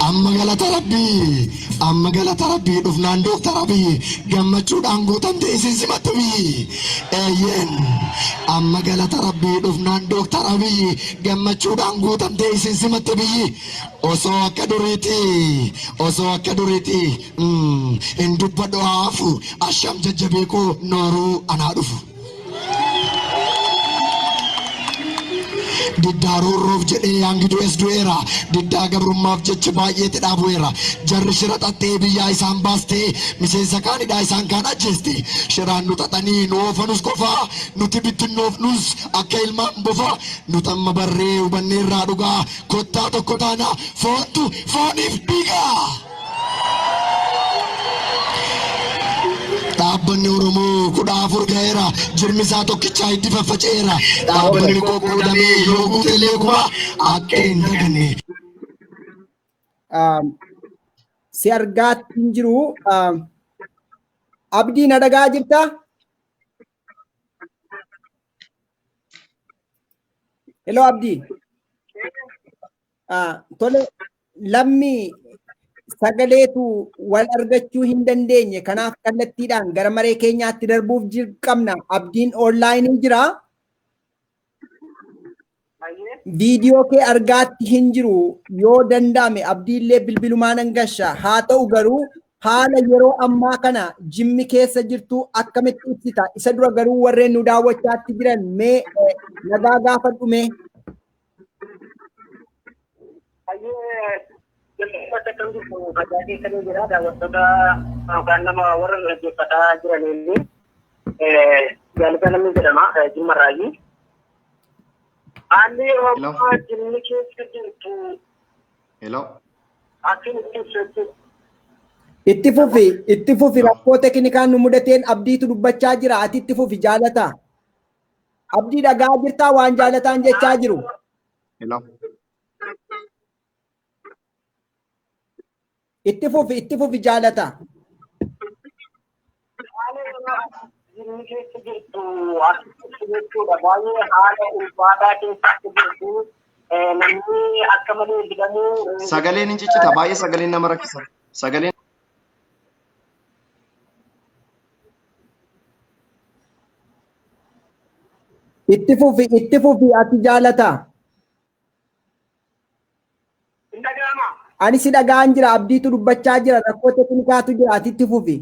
Amma galata Rabbii, amma galata Rabbii dhufnaan Dooktar Abiy gammachuudhaan guutamte isin simattu biyyi. Eeyyeen amma galata Rabbii dhufnaan Dooktar Abiy gammachuudhaan guutamte isin simatte biyyi. Osoo akka duriiti, osoo akka duriiti hin dubbadhu haafu asham jajjabee koo nooruu anaa dhufu. Diddaa roorroof jedhee hangi du'es du'eera. Diddaa gabrummaaf jecha baay'eetti dhaabu'eera. Jarri shira xaxxee biyyaa isaan baastee miseensa kaanidhaa isaan kaan ajjeeste. Shiraan nu xaxanii nu oofanus qofaa nuti bittinnoofnus akka ilmaan bofaa. Nuti amma barree hubanneerraa dhugaa kottaa tokko taanaa foontu fooniif dhiigaa. Dhaabbanni Oromoo 14 ga'eera. Jirmi isaa tokkichaa hiddi faffaca'eera. Dhaabbanni qoqqoodamee yoo guutellee kuma akka hin daganne. Si argaatti hin jiru. Abdii na dhagaa jirtaa? Hello Abdii. Tole, Lammii, sagaleetu wal argachuu hin dandeenye, kanaaf kallattiidhaan gara maree keenyaatti darbuuf qabna. Abdiin online jira. Viidiyoo kee argaatti hin jiru. Yoo danda'ame Abdiillee bilbilumaan hangasha. Haa ta'u garuu, haala yeroo ammaa kana Jimmi keessa jirtu akkamitti ibsita? Isa dura garuu warreen nu daawwachaatti jiran mee nagaa gaafadhu mee. Jalqabatti akkam jirtu? Fayyaa keessanii jira? Daawwattoota yookaan nama warra dhaggeeffataa jiraniin, Jaalata namni jedhama, Jimmarraayyii. Haalli yeroo ammaa Jimmi keessa jirtu Hello. akkamitti ibsu jechuudha? Itti fufi, itti fufi. Rakkoo teknikaan nu mudateen Abdiitu dubbachaa jira. Ati itti fufi, Jaalata. Abdii, dhagaa jirtaa waan Jaalataan jechaa jiru? Hello. Itti fufi, itti fufi, Jaalata. Haala yeroo Jimmi keessa jirtu akkamitti ibsu jechuudha. Baay'ee haala ulfaataa keessa akka jirtu, namni akka malee hidhamuu. Sagaleen hin ciccita, baay'ee sagaleen nama rakkisa. Sagaleen Itti fufi, itti fufi ati, Jaalata. Hin dhaga'amaa? Ani si dhaga'an jira. Abdiitu dubbachaa jira. Rakkoo teknikaatu jira. Ati itti fufi.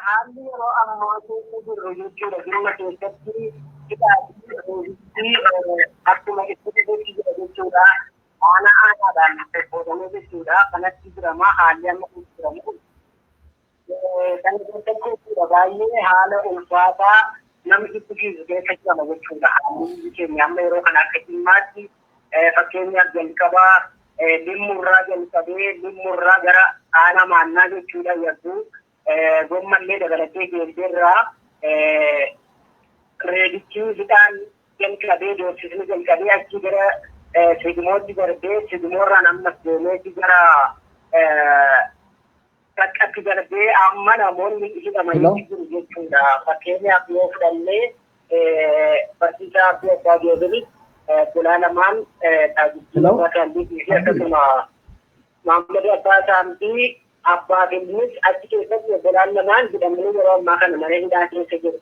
Haalli yeroo ammaa keessa jirru jechuudha, Jimma keessatti hidhaa fi reebichi akkuma itti fufetti jira jechuudha. Aanaa aanaadhaan qoqqoodamee jechuudha. Kanatti jirama haalli amma keessa jiramu. Kana keessatti jechuudha, baay'ee haala ulfaataa nama jibbisiisu keessa jirama jechuudha. Haalli biyyi keenya amma yeroo kana akka Jimmaatti, fakkeenyaaf jalqabaa Limmurraa jalqabee, Limmurraa gara aanaa Maannaa jechuudha, Yabbuu Gommallee dabalatee, Geeldeerraa reebichi, hidhaan jalqabee, doorsisni jalqabee, achii gara Sigmootti darbee, Sigmoorraan ammas deemeeti gara Saqqatti darbee, amma namoonni hidhamanii jiru jechuudha. Fakkeenyaaf yoo fudhannee, barsiisaa Abdii Abbaa Joobiri, Bulaa lamaan, Taajibbii Abbaa Saambii fi akkasuma Mahammad Abbaa Saambii, Abbaa Filmis achi keessatti obbolaan lamaan hidhamanii yeroo ammaa kana mana hidhaa keessa jiru.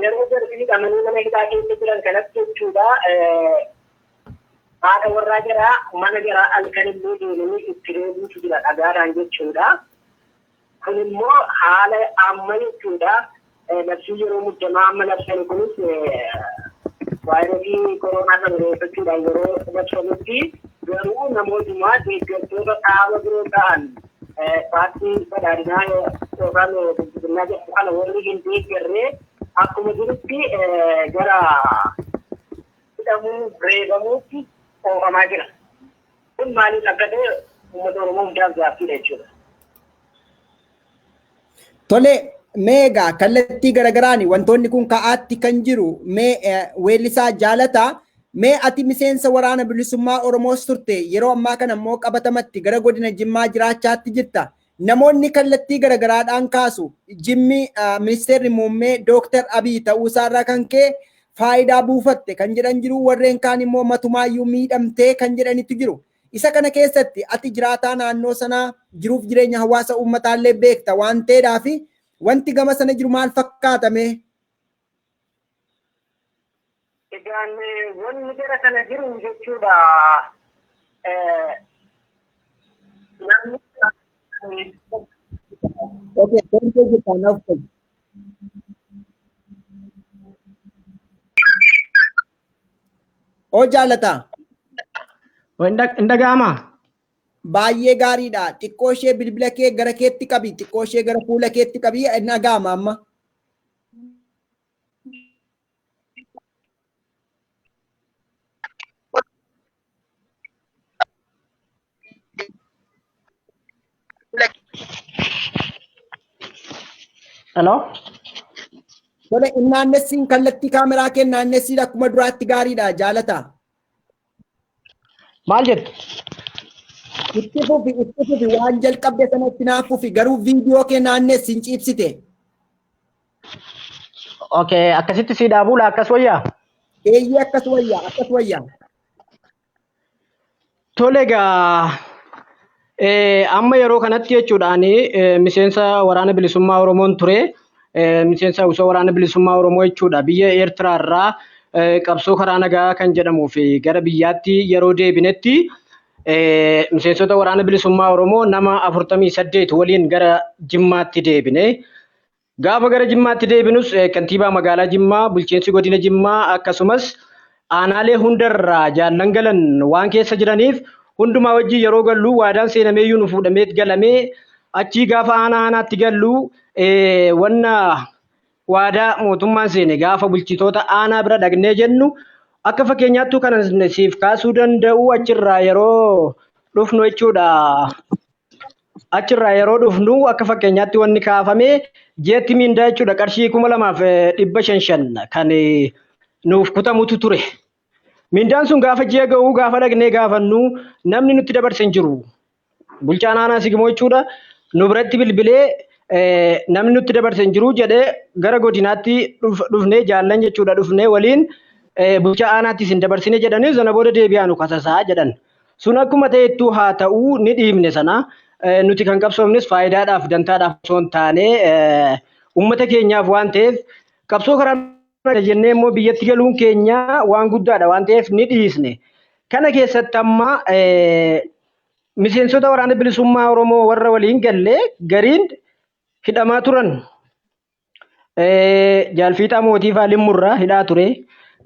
Yeroo jarri hidhamanii mana hidhaa keessa jiran kanatti jechuudha, haadha warraa jaraa mana jaraa halkan illee deemanii itti reebuutu jira dhagaadhaan jechuudha. Kun immoo haala amma jechuudha. Labsii yeroo muddamaa amma labsame kunis vaayirasii koronaa sana reeffachuudhaan yeroo labsamutti garuu namootumaa deeggartoota dhaaba biroo ta'an, paartii Badhaadhinaa yookaan Bilxiginnaa jedhamu kana warri hin deeggarree akkuma jirutti gara hidhamuu, reebamuutti oofamaa jira. Kun maaliif akka ta'e uummata Oromoo hundaaf gaaffiidha jechuudha. Tole, mee egaa kallattii garaagaraan wantoonni kun ka'aatti kan jiru, mee weellisaa Jaalataa, mee ati miseensa Waraana Bilisummaa Oromoos turte, yeroo ammaa kana immoo qabatamatti gara godina Jimmaa jiraachaatti jirta. Namoonni kallattii garaagaraadhaan kaasu, Jimmi ministeerri muummee Dooktar Abiy ta'uusaarraa kan ka'e faayidaa buufatte kan jedhan jiru, warreen kaan immoo matumaayyuu miidhamtee kan jedhanitu jiru. Isa kana keessatti ati jiraataa naannoo sanaa, jiruuf jireenya hawaasa uummataallee beekta waan ta'eedhaaf, wanti gama sana jiru maal fakkaatame? Egaan wanni gara kana jiru jechuudha. Namni Okay, thank you, jirta naaf ta'e. Oo, Jaalataa. Hin dhaga'amaa? Baay'ee gaariidha. Xiqqoo ishee bilbila kee gara keetti qabi. Xiqqoo ishee gara fuula keetti qabi. Hin dhaga'ama amma. Hello? Tole, hin naannessiin, kallattii kaameraa kee naannessiin, akkuma duraatti gaariidha, Jaalata. Maal jettu? Itti fufi, itti fufi, waan jalqabde sana itti naaf fufi, garuu viidiyoo kee naannessi, hin ciibsite. Okay, akkasitti si dhaabuudha, akkas wayyaa? Eeyyee akkas wayyaa akkas wayyaa. Tole egaa amma yeroo kanatti jechuudhaan miseensa waraana bilisummaa Oromoon ture. Miseensa osoo waraana bilisummaa Oromoo jechuudha. Biyya Eertiraa irraa qabsoo karaa nagaa kan jedhamuu fi gara biyyaatti yeroo deebinetti miseensota waraana bilisummaa Oromoo nama 48 waliin gara Jimmaatti deebine. Gaafa gara Jimmaatti deebinus kantiibaa magaalaa Jimmaa, bulchiinsi godina Jimmaa akkasumas aanaalee hundarraa jaallan galan waan keessa jiraniif hundumaa wajjin yeroo gallu waadaan seenameeyyuu nu fuudhamee galamee achii gaafa aanaa aanaatti gallu wanna waadaa mootummaan seene gaafa bulchitoota aanaa bira dhaqnee jennu akka fakkeenyaattuu kana siif kaasuu danda'u achirraa yeroo dhufnu jechuudha. Achirraa yeroo dhufnu akka fakkeenyaatti wanni kaafame ji'atti miindaa jechuudha qarshii 2500 kan nuuf kutamutu ture. Mindaan sun gaafa ji'a ga'uu gaafa dhaqnee gaafannu namni nutti dabarse hin jiru. Bulchaan aanaa Sigimoo jechuudha nu biratti bilbilee namni nutti dabarse hin jiru jedhee gara godinaatti dhufnee jaallan jechuudha dhufnee waliin bulchaa aanaatti isin dabarsine jedhanii sana booda deebi'aa nu kasasaa jedhan. Sun akkuma ta'ettuu haa ta'uu ni dhiibne sana nuti kan qabsoomnes faayidaadhaaf dantaadhaaf osoo hin taane uummata keenyaaf waan ta'eef qabsoo karaa jennee immoo biyyatti galuun keenya waan guddaadha waan ta'eef ni dhiisne. Kana keessatti amma miseensota waraana bilisummaa Oromoo warra waliin galle gariin hidhamaa turan. Jaalfiixaa Mootii faa Limmurraa hidhaa ture.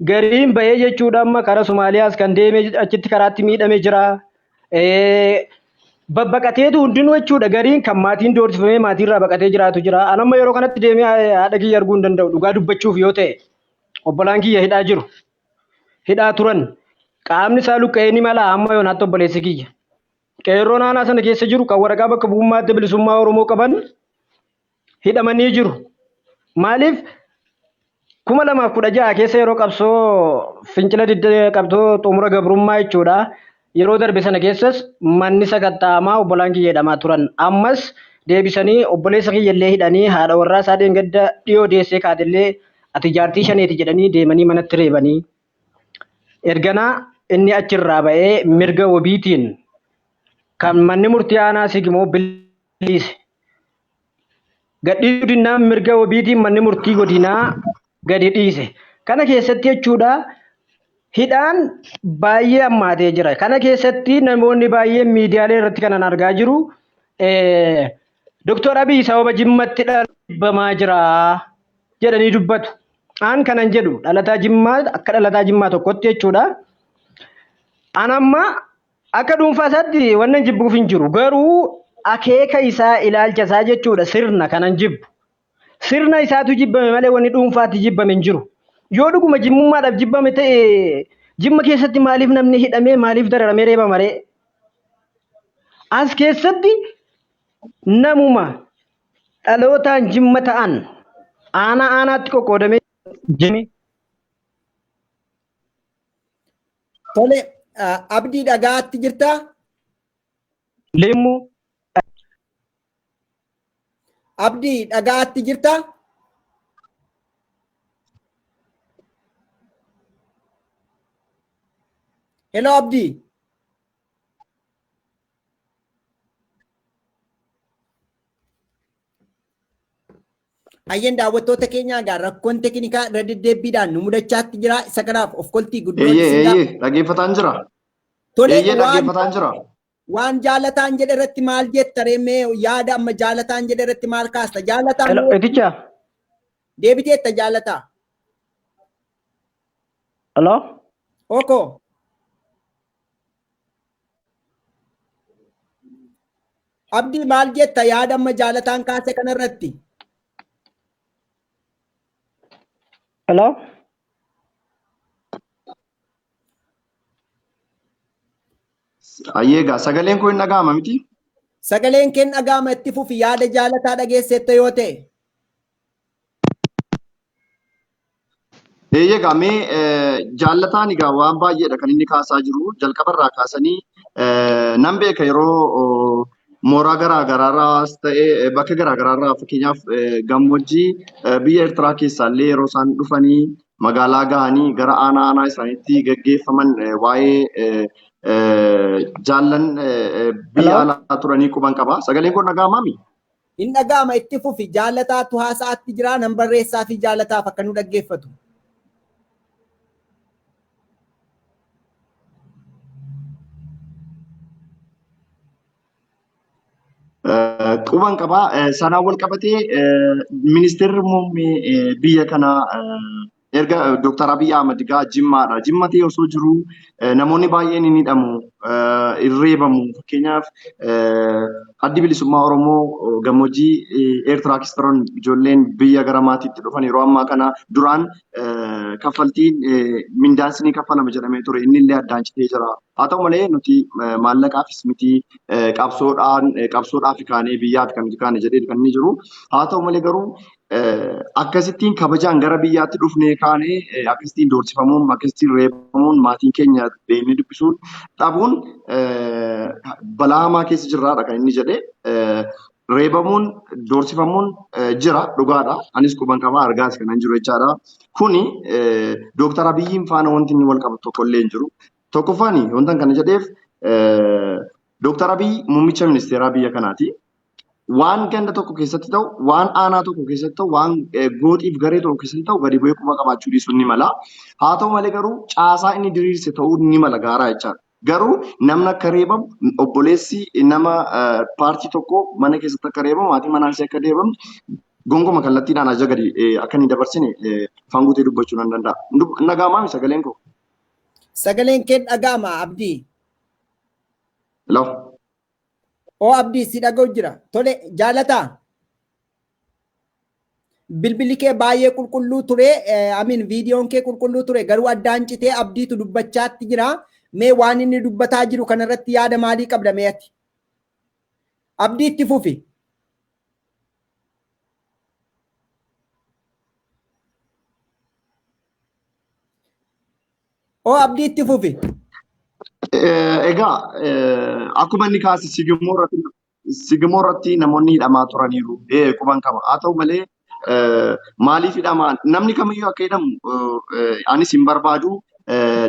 Gariin bahee jechuudha amma karaa Somaaliyaas kan deeme achitti karaatti miidhame jira. Babbaqateetu hundinuu jechuudha gariin kan maatiin doorsifamee maatiirraa baqatee jiraatu jira. An amma yeroo kanatti deemee haadha kiyya arguu hin danda'u dhugaa dubbachuuf yoo ta'e obbolaan kiyya hidhaa jiru. Hidhaa turan. Qaamni isaa luqqa'ee ni mala amma yoonaatti obboleessi kiyya. Qeerroon aanaa sana keessa jiru kan waraqaa bakka bu'ummaa adda bilisummaa Oromoo qaban hidhamanii jiru. Maaliif 2016 keessa yeroo qabsoo fincila didda qabsoo xumura gabrummaa jechuudha. Yeroo darbe sana keessas manni sakatta'amaa obbolaan kiyya hidhamaa turan. Ammas deebisanii obboleessa kiyya illee hidhanii haadha warraa isaa dheengadda dhiyoo deessee kaatellee ati jaartii shaneeti jedhanii deemanii manatti reebanii. Erganaa inni achirraa ba'ee mirga wabiitiin kan manni murtii aanaa Sigimoo bilise. Gadhiisuu dinnaan mirga wabiitiin manni murtii godinaa gadi dhiise. Kana keessatti jechuudha hidhaan baay'ee hammaatee jira. Kana keessatti namoonni baay'een miidiyaalee irratti kanan argaa jiru. Doktor Abiy sababa Jimmatti dhibbamaa jira jedhanii dubbatu. Aan kanan jedhu dhalataa Jimmaa akka dhalataa Jimmaa tokkotti jechuudha. An amma akka dhuunfaa isaatti wannan jibbuuf hin jiru. Garuu akeeka isaa ilaalcha isaa jechuudha sirna kanan jibbu. Sirna isaatu jibbame malee wanni dhuunfaatti jibbame hin jiru. Yoo dhuguma jimmummaadhaaf jibbame ta'e Jimma keessatti maaliif namni hidhamee maaliif dararamee reebama ree? As keessatti namuma dhalootaan Jimma ta'an aanaa aanaatti qoqqoodamee jimi. Tole Abdii dhagaatti jirtaa? Limmu. Abdii dhagaatti jirtaa? Hello Abdii. Hayyeen daawwattoota keenyaa egaa rakkoon teknikaa irra deddeebiidhaan nu mudachaatti jira. Isa kanaaf of koltii guddoon Eeyyee isin eeyyee dhaggeeffataan jira. Tole Eeyyee waan dhaggeeffataan jira. waan jaalataan jedhe irratti maal jetta ree mee yaada amma jaalataan jedhe irratti maal kaasta? Jaalataan Hello, Eticha. deebiteetta jaalataa. Hello. Oko. Abdii maal jetta yaada amma jaalataan kaase kanarratti? Hello. Ayyee egaa sagaleen koo hin dhaga'ama miti? Sagaleen keen dhaga'ama itti fufi yaada jaalataa dhageessetta yoo ta'e. Eeyyee egaa mee jaallataan egaa waan baay'eedha kan inni kaasaa jiru. Jalqabarraa kaasanii nan beeka yeroo mooraa garaa garaarraas ta'e bakka garaa garaarraa fakkeenyaaf gammoojjii biyya Eertiraa keessaallee yeroo isaan dhufanii magaalaa gahanii gara aanaa aanaa isaaniitti gaggeeffaman waa'ee jaallan biyya alaa turanii quban qaba. Sagaleen kun dhaga'amaami? Hin dhaga'ama, itti fufi. Jaalataatu haasa'aatti jira, nan barreessaa fi jaalataaf akka nu dhaggeeffatu. Quban qaba. Sanaan wal qabatee ministeerri muummee biyya kanaa erga Dooktar Abiy Ahmad egaa Jimmaadha. Jimma ta'ee osoo jiruu namoonni baay'een hin hidhamu, hin reebamu. Fakkeenyaaf Addi Bilisummaa Oromoo gammoojjii Eertiraa keessa turan ijoolleen biyya gara maatiitti dhufan yeroo ammaa kana duraan kaffaltiin mindaan isinii kaffalama jedhamee ture, inni illee addaan citee jira. Haa ta'u malee nuti maallaqaafis miti, qabsoodhaan qabsoodhaaf kaanee biyyaaf kan nuti kaane jedhee kan inni jiru. Haa ta'u malee garuu akkasittiin kabajaan gara biyyaatti dhufnee kaanee akkasittiin doorsifamuun, akkasittiin reebamuun, maatiin keenya deemnee dubbisuun dhabuun balaa hamaa keessa jirraadha kan inni jedhe. Reebamuun, doorsifamuun jira, dhugaadha. Anis quban qabaa, argaas kanan jiru jechaadha. Kuni Dooktar Abiyyiin faana wanti inni wal qabatu tokko illee hin jiru. Tokkoffaani wanta kana jedheef, Dooktar Abiy muummicha ministeeraa biyya kanaati. Waan ganda tokko keessatti ta'u, waan aanaa tokko keessatti ta'u, waan gooxiif garee tokko keessatti ta'u gadi bu'ee quba qabaachuu dhiisuun ni mala. Haa ta'u malee garuu caasaa inni diriirse ta'uu ni mala gaaraa jechaadha. Garuu namni akka reebamu, obboleessi nama paartii tokko mana keessatti akka reebamu, maatii manaa ishee akka reebamu gongoma kallattiidhaan ajaja gadi akka inni dabarsine afaan guutee dubbachuu nan danda'a. Dhaga'amaa sagaleen koo? Sagaleen kee dhaga'ama, Abdii. Hello. Oo Abdii, si dhaga'u jira. Tole, jaalataa. Bilbilli kee baay'ee qulqulluu ture. Amin, viidiyoon kee qulqulluu ture, garuu addaan citee. Abdiitu dubbachaatti jira. Mee waan inni dubbataa jiru kanarratti yaada maalii qabda mee ati? Abdii, itti fufi. Oo Abdii, itti fufi. Egaa akkuma inni kaase Sigimoo irratti namoonni hidhamaa turaniiru. Quban qaba. Haa ta'u malee maaliif hidhamaa? Namni kamiyyuu akka hidhamu anis hin barbaadu.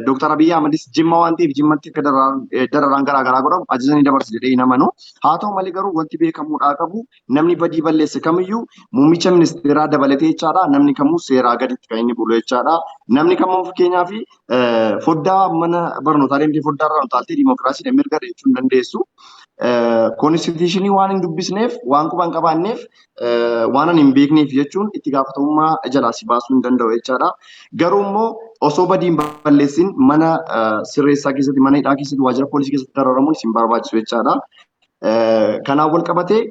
Dooktar Abiyyi Ahmadis Jimma waan ta'eef Jimmatti akka dararaan garaa garaa godhamu ajaja ni dabarsa jedhee hin amanu. Haa ta'u malee garuu wanti beekamuudhaa qabu, namni badii balleesse kamiyyuu, muummicha ministeeraa dabalatee jechaadha, namni kamuu seeraa gaditti kan inni bulu jechaadha. Namni kamuu, fakkeenyaaf, foddaa mana barnootaa deemtee foddaa irraa utaaltee diimokiraasiidha, mirga jechuu hin dandeessu. Constitution waan hin dubbisneef, waan quba hin qabaanneef, waan ani hin beekneef jechuun itti gaafatamummaa jalaa si baasuu hin danda'u jechaadha. Garuu immoo osoo badii hin balleessin mana sirreessaa keessatti, mana hidhaa keessatti, waajjira poolisii keessatti dararamuun isin barbaachisu jechaadha. Kanaan wal qabatee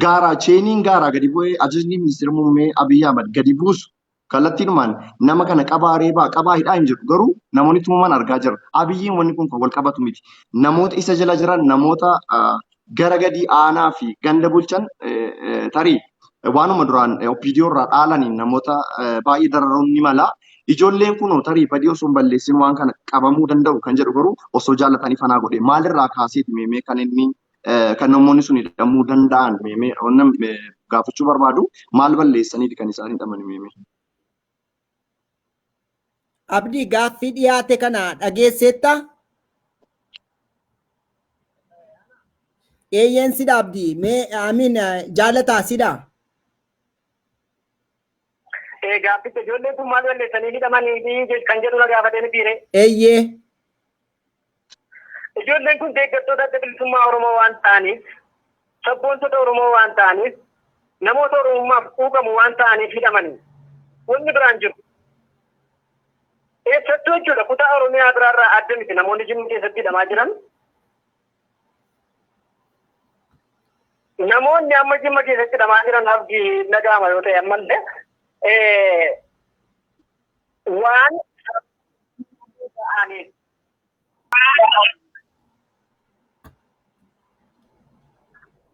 gaaraa chainiin gaaraa gadi bu'ee ajajni ministeera muummee Abiyyi Ahmad gadi buusu kallattiinumaan nama kana qabaa reebaa, qabaa hidhaa hin jiru, garuu namoonni tumaman argaa jirra. Abiyyiin wanni kun kan wal qabatu miti. Namoota isa jala jiran, namoota gara gadii aanaa fi ganda bulchan, tarii waanuma duraan OPDO irraa dhaalaniin namoota baay'ee dararuun ni mala. Ijoolleen kun tarii badii osoo hin balleessin waan kana qabamuu danda'u kan jedhu garuu osoo jaallatanii fanaa godhe maalirraa kaaseeti meemee kan inni kan namoonni sun hidhamuu danda'an meemee wannan gaafachuu barbaadu, maal balleessaniiti kan isaan hidhaman meemee? Abdii, gaaffii dhiyaate kana dhageesseetta? Eeyyeen, sidha Abdii. Mee, amiin, jaalataa sidha. Gaafficha ijoolleen kun maal balleessanii hidhamanii fi kan jedhu na gaafatee mitiire. Eeyyee. Ijoolleen kun deeggartoota Adda Bilisummaa Oromoo waan ta'aniif, sabboontota Oromoo waan ta'aniif, namoota Oromummaaf quuqamu waan ta'aniif hidhamanii. Wanni biraan jiru. Eessattuu jechuudha, kutaa Oromiyaa biraarraa adda miti namoonni Jimma keessatti hidhamaa jiran. Namoonni amma Jimma keessatti hidhamaa jiran, Abdii, dhaga'ama yoo ta'e ammallee, waan ta'aniif.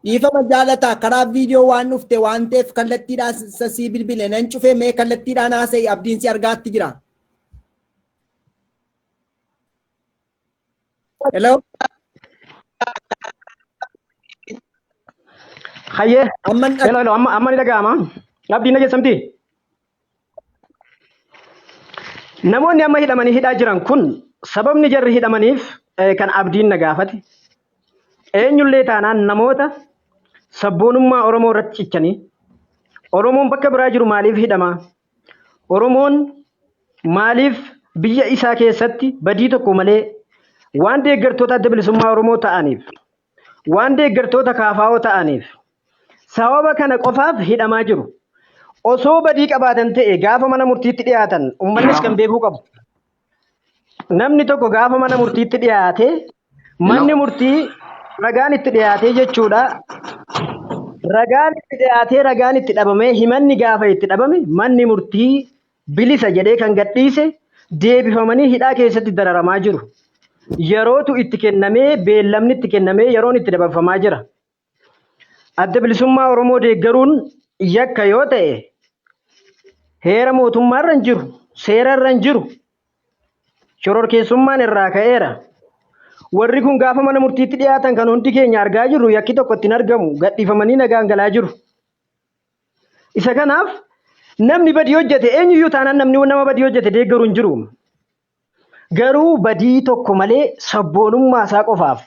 Dhiifama jaalataa, karaa viidiyoo waan dhufte waan ta'eef kallattiidhaan sii bilbile nan cufee. Mee kallattiidhaan haasa'e, Abdiin si argaatti jira. Hello. Hayyee. Amman Hello, hello, amma ni dhaga'ama. Abdiin, dhageessamti? Namoonni amma hidhamanii hidhaa jiran kun sababni jarri hidhamaniif kan Abdiin na gaafate eenyullee taanaan namoota sabboonummaa Oromoo irratti cichanii Oromoon bakka biraa jiru maaliif hidhama? Oromoon maaliif biyya isaa keessatti badii tokko malee waan deeggartoota Adda Bilisummaa Oromoo ta'aniif, waan deeggartoota KFO ta'aniif sababa kana qofaaf hidhamaa jiru. Osoo badii qabaatan ta'e gaafa mana murtiitti dhiyaatan uummannis kan beekuu qabu. Namni tokko gaafa mana murtiitti dhiyaate manni murtii ragaan itti dhiyaatee jechuudha. Ragaan itti dhiyaatee ragaan itti dhabamee himanni gaafa itti dhabame manni murtii bilisa jedhee kan gadhiise deebifamanii hidhaa keessatti dararamaa jiru. Yerootu itti kennamee beellamni itti kennamee yeroon itti dabarfamaa jira. Adda Bilisummaa Oromoo deeggaruun yakka yoo ta'e heera mootummaarra hin jiru, seerarra hin jiru, shororkeessummaan irraa ka'eera. Warri kun gaafa mana murtiitti dhiyaatan kan hundi keenya argaa jirru yakki tokko ittiin argamu gadhiifamanii nagaan galaa jiru. Isa kanaaf namni badii hojjete eenyuyyuu taanaan namni nama badii hojjete deeggaru hin jiru. Garuu badii tokko malee sabboonummaa isaa qofaaf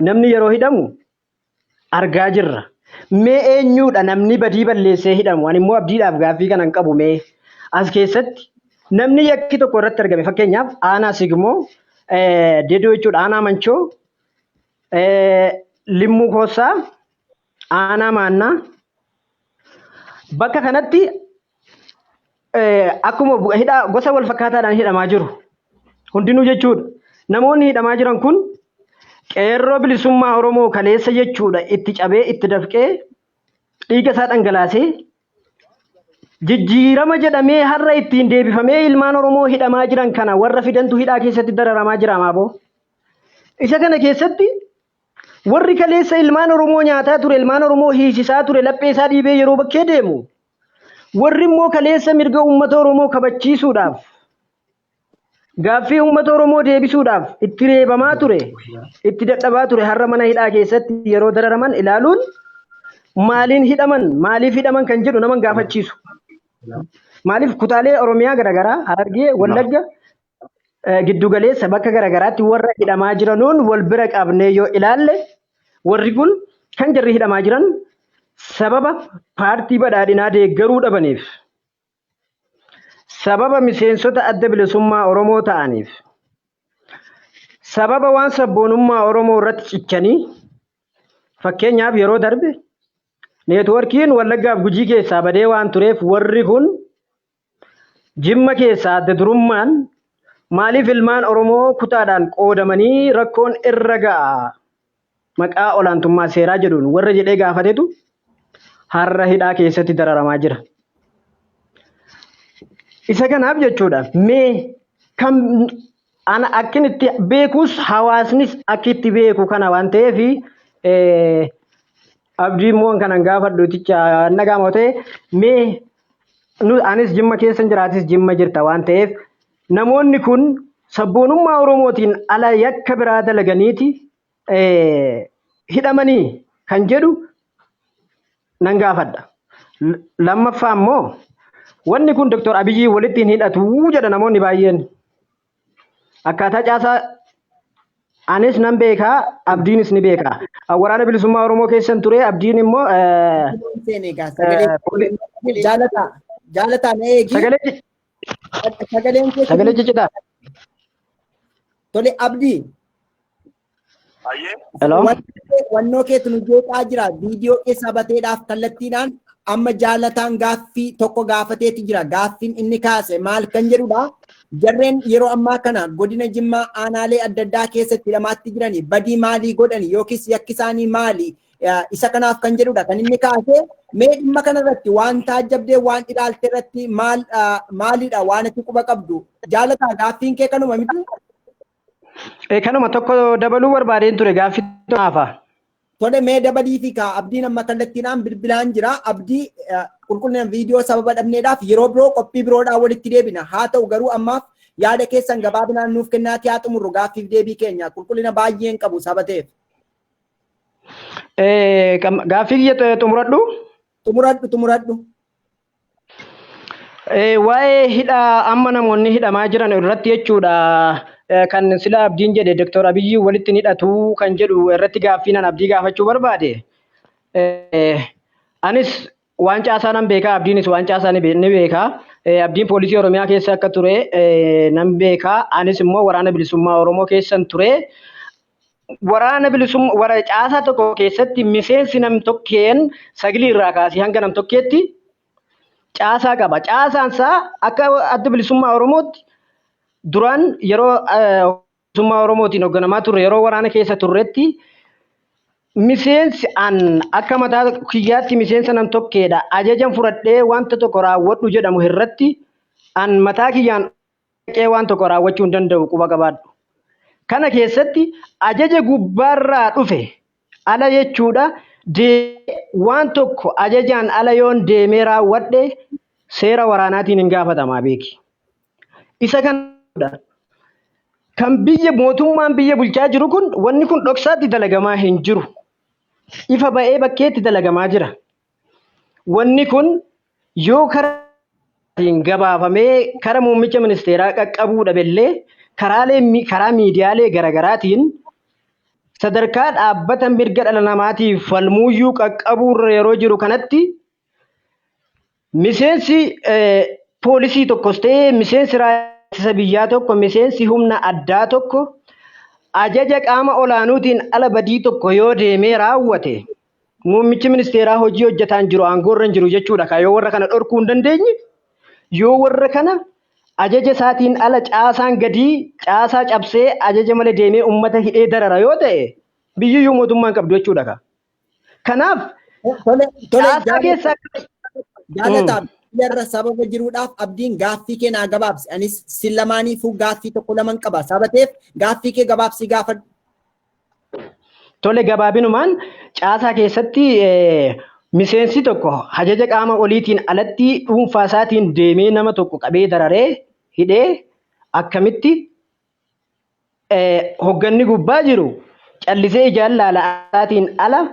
namni yeroo hidhamu argaa jirra. Mee eenyuudha namni badii balleessee hidhamu? Ani immoo Abdiidhaaf gaaffii kanan qabu mee as keessatti namni yakki tokko irratti argame fakkeenyaaf aanaa Sigmoo Dedoo jechuudha aanaa Manchoo Limmuu Koossaa aanaa Maannaa bakka kanatti akkuma hidhaa gosa wal fakkaataadhaan hidhamaa jiru. Hundinuu jechuudha. Namoonni hidhamaa jiran kun qeerroo bilisummaa Oromoo kaleessa jechuudha itti cabee itti dafqee dhiiga isaa dhangalaasee jijjiirama jedhamee har'a ittiin deebifamee ilmaan Oromoo hidhamaa jiran kana warra fidantu hidhaa keessatti dararamaa jira maaboo. Isa kana keessatti warri kaleessa ilmaan Oromoo nyaataa ture, ilmaan Oromoo hiisisaa ture, laphee isaa dhiibee yeroo bakkee deemu warri immoo kaleessa mirga uummata Oromoo kabachiisuudhaaf gaaffii uummata Oromoo deebisuudhaaf itti reebamaa ture, itti dadhabaa ture har'a mana hidhaa keessatti yeroo dararaman ilaaluun maaliin hidhaman, maaliif hidhaman kan jedhu nama hin gaafachiisu. Maaliif kutaalee Oromiyaa garaagaraa Harargee, Wallagga, giddugaleessa bakka garaagaraatti warra hidhamaa jiranuun wal bira qabnee yoo ilaalle warri kun kan jarri hidhamaa jiran sababa paartii badhaadhinaa deeggaruu dhabaniif, sababa miseensota Adda Bilisummaa Oromoo ta'aniif, sababa waan sabboonummaa Oromoo irratti cichanii fakkeenyaaf yeroo darbe neetwoorkiin Wallaggaaf Gujii keessaa badee waan tureef warri kun Jimma keessaa adda durummaan maaliif ilmaan Oromoo kutaadhaan qoodamanii rakkoon irra ga'a maqaa olaantummaa seeraa jedhuun warra jedhee gaafatetu har'a hidhaa keessatti dararamaa jira. Isa kanaaf jechuudha mee kan ana akkin itti beekus hawaasnis akki itti beeku kana waan ta'eef Abdii immoo kanan gaafadhu iticha nagaama ta'e mee nu anis Jimma keessa jiraatis Jimma jirta waan ta'eef namoonni kun sabboonummaa Oromootiin ala yakka biraa dalaganiiti hidhamanii kan jedhu nan gaafadha. Lammaffaa immoo wanni kun Dr. Abiyyi walitti hin hidhatu jedha namoonni baay'een. Akkaataa caasaa anis nan beekaa, Abdiinis ni beekaa. Waraana Bilisummaa Oromoo keessan ture, Abdiin immoo Jaalataa, jaalataa na eegi. Sagaleen kee sagalee ciccitaa. Tole Abdii. Hello. Wannoo keetu nu jeeqaa jira. Viidiyoo keessaa bateedhaaf kallattiidhaan amma jaalataan gaaffii tokko gaafateeti jira. Gaaffiin inni kaase maal kan jedhudha. Jarreen yeroo ammaa kana godina Jimmaa aanaalee adda addaa keessatti hidhamaatti jirani badii maalii godhani yookiis yakki isaanii maali? Isa kanaaf kan jedhudha kan inni kaase. Mee dhimma kanarratti waan taajjabdee waan ilaalte irratti maal maalidha waan ati quba qabdu? Jaalataa gaaffiin kee kanuma miti? Kanuma tokko dabaluu barbaadeen ture gaaffii naafa. Tole mee dabalii fi kaa Abdiin amma kallattiidhaan bilbilaan jira. Abdii qulqullina viidiyoo sababa dhabneedhaaf yeroo biroo qophii biroodhaan walitti deebina. Haa ta'u garuu ammaaf yaada keessan gabaabinaan nuuf kennaatii haa xumurru gaaffiif deebii keenya qulqullina baay'een qabu saba ta'eef. Gaaffii kiyya xumuradhu. Xumuradhu xumuradhu. Waa'ee hidhaa amma namoonni hidhamaa jiran irratti jechuudha. Kan sila Abdiin jedhe Dr. Abiyyi walitti hin hidhatu kan jedhu irratti gaaffii nan Abdii gaafachuu barbaade. Anis waan caasaa nan beekaa, Abdiinis waan caasaa ni beekaa. Abdiin poolisii Oromiyaa keessa akka ture nan beekaa. Anis immoo waraana bilisummaa Oromoo keessan ture. Waraana bilisummaa wara caasaa tokko keessatti miseensi nam-tokkeen saglii irraa kaasee hanga nam-tokkeetti caasaa qaba. Caasaan isaa akka adda bilisummaa Oromootti duraan yeroo bilisummaa Oromootiin hoogganamaa turre, yeroo waraana keessa turretti, miseensi an akka mataa kiyyaatti miseensa nam-tokkeedha. Ajajan fudhadhee wanta tokko raawwadhu jedhamu irratti an mataa kiyyaan dhaqee waan tokko raawwachuu hin danda'u, quba qabaadhu. Kana keessatti ajaja gubbaarraa dhufe ala jechuudha. Waan tokko ajajaan ala yoon deemee raawwadhe seera waraanaatiin hin gaafatamaa beeki. Isa kanadha. Kan biyya mootummaan biyya bulchaa jiru kun wanni kun dhoksaatti dalagamaa hin jiru. Ifa ba'ee bakkeetti dalagamaa jira. Wanni kun yoo karaa gabaafamee kara muummicha ministeeraa qaqqabuu dhabellee, karaalee karaa miidiyaalee garaagaraatiin sadarkaa dhaabbata mirga dhala namaatiif falmuuyyuu qaqqabuurra yeroo jiru kanatti, miseensi poolisii tokkos ta'ee, miseensi raayyaa ittisa biyyaa tokko, miseensi humna addaa tokko ajaja qaama olaanuutiin ala badii tokko yoo deemee raawwate, muummichi ministeeraa hojii hojjetaan jiru, aangoorra hin jiru jechuudha. Ka yoo warra kana dhorkuu hin dandeenye, yoo warra kana ajaja isaatiin ala caasaan gadii caasaa cabsee ajaja malee deemee uummata hidhee darara yoo ta'e, biyyiyyuu mootummaa hin qabdu jechuudha. Ka. Kanaaf Tole, tole, caasaa keessaa Jaalataa, irra sababa jiruudhaaf Abdiin gaaffii kee naa gabaabsi. Anis si lamaaniifuu gaaffii tokko laman qaba. Sabateef gaaffii kee gabaabsii gaafadhu. Tole, gabaabinumaan caasaa keessatti miseensi tokko ajaja qaama oliitiin alatti dhuunfaa isaatiin deemee nama tokko qabee dararee hidhee, akkamitti hogganni gubbaa jiru callisee ijaan laalaatiin ala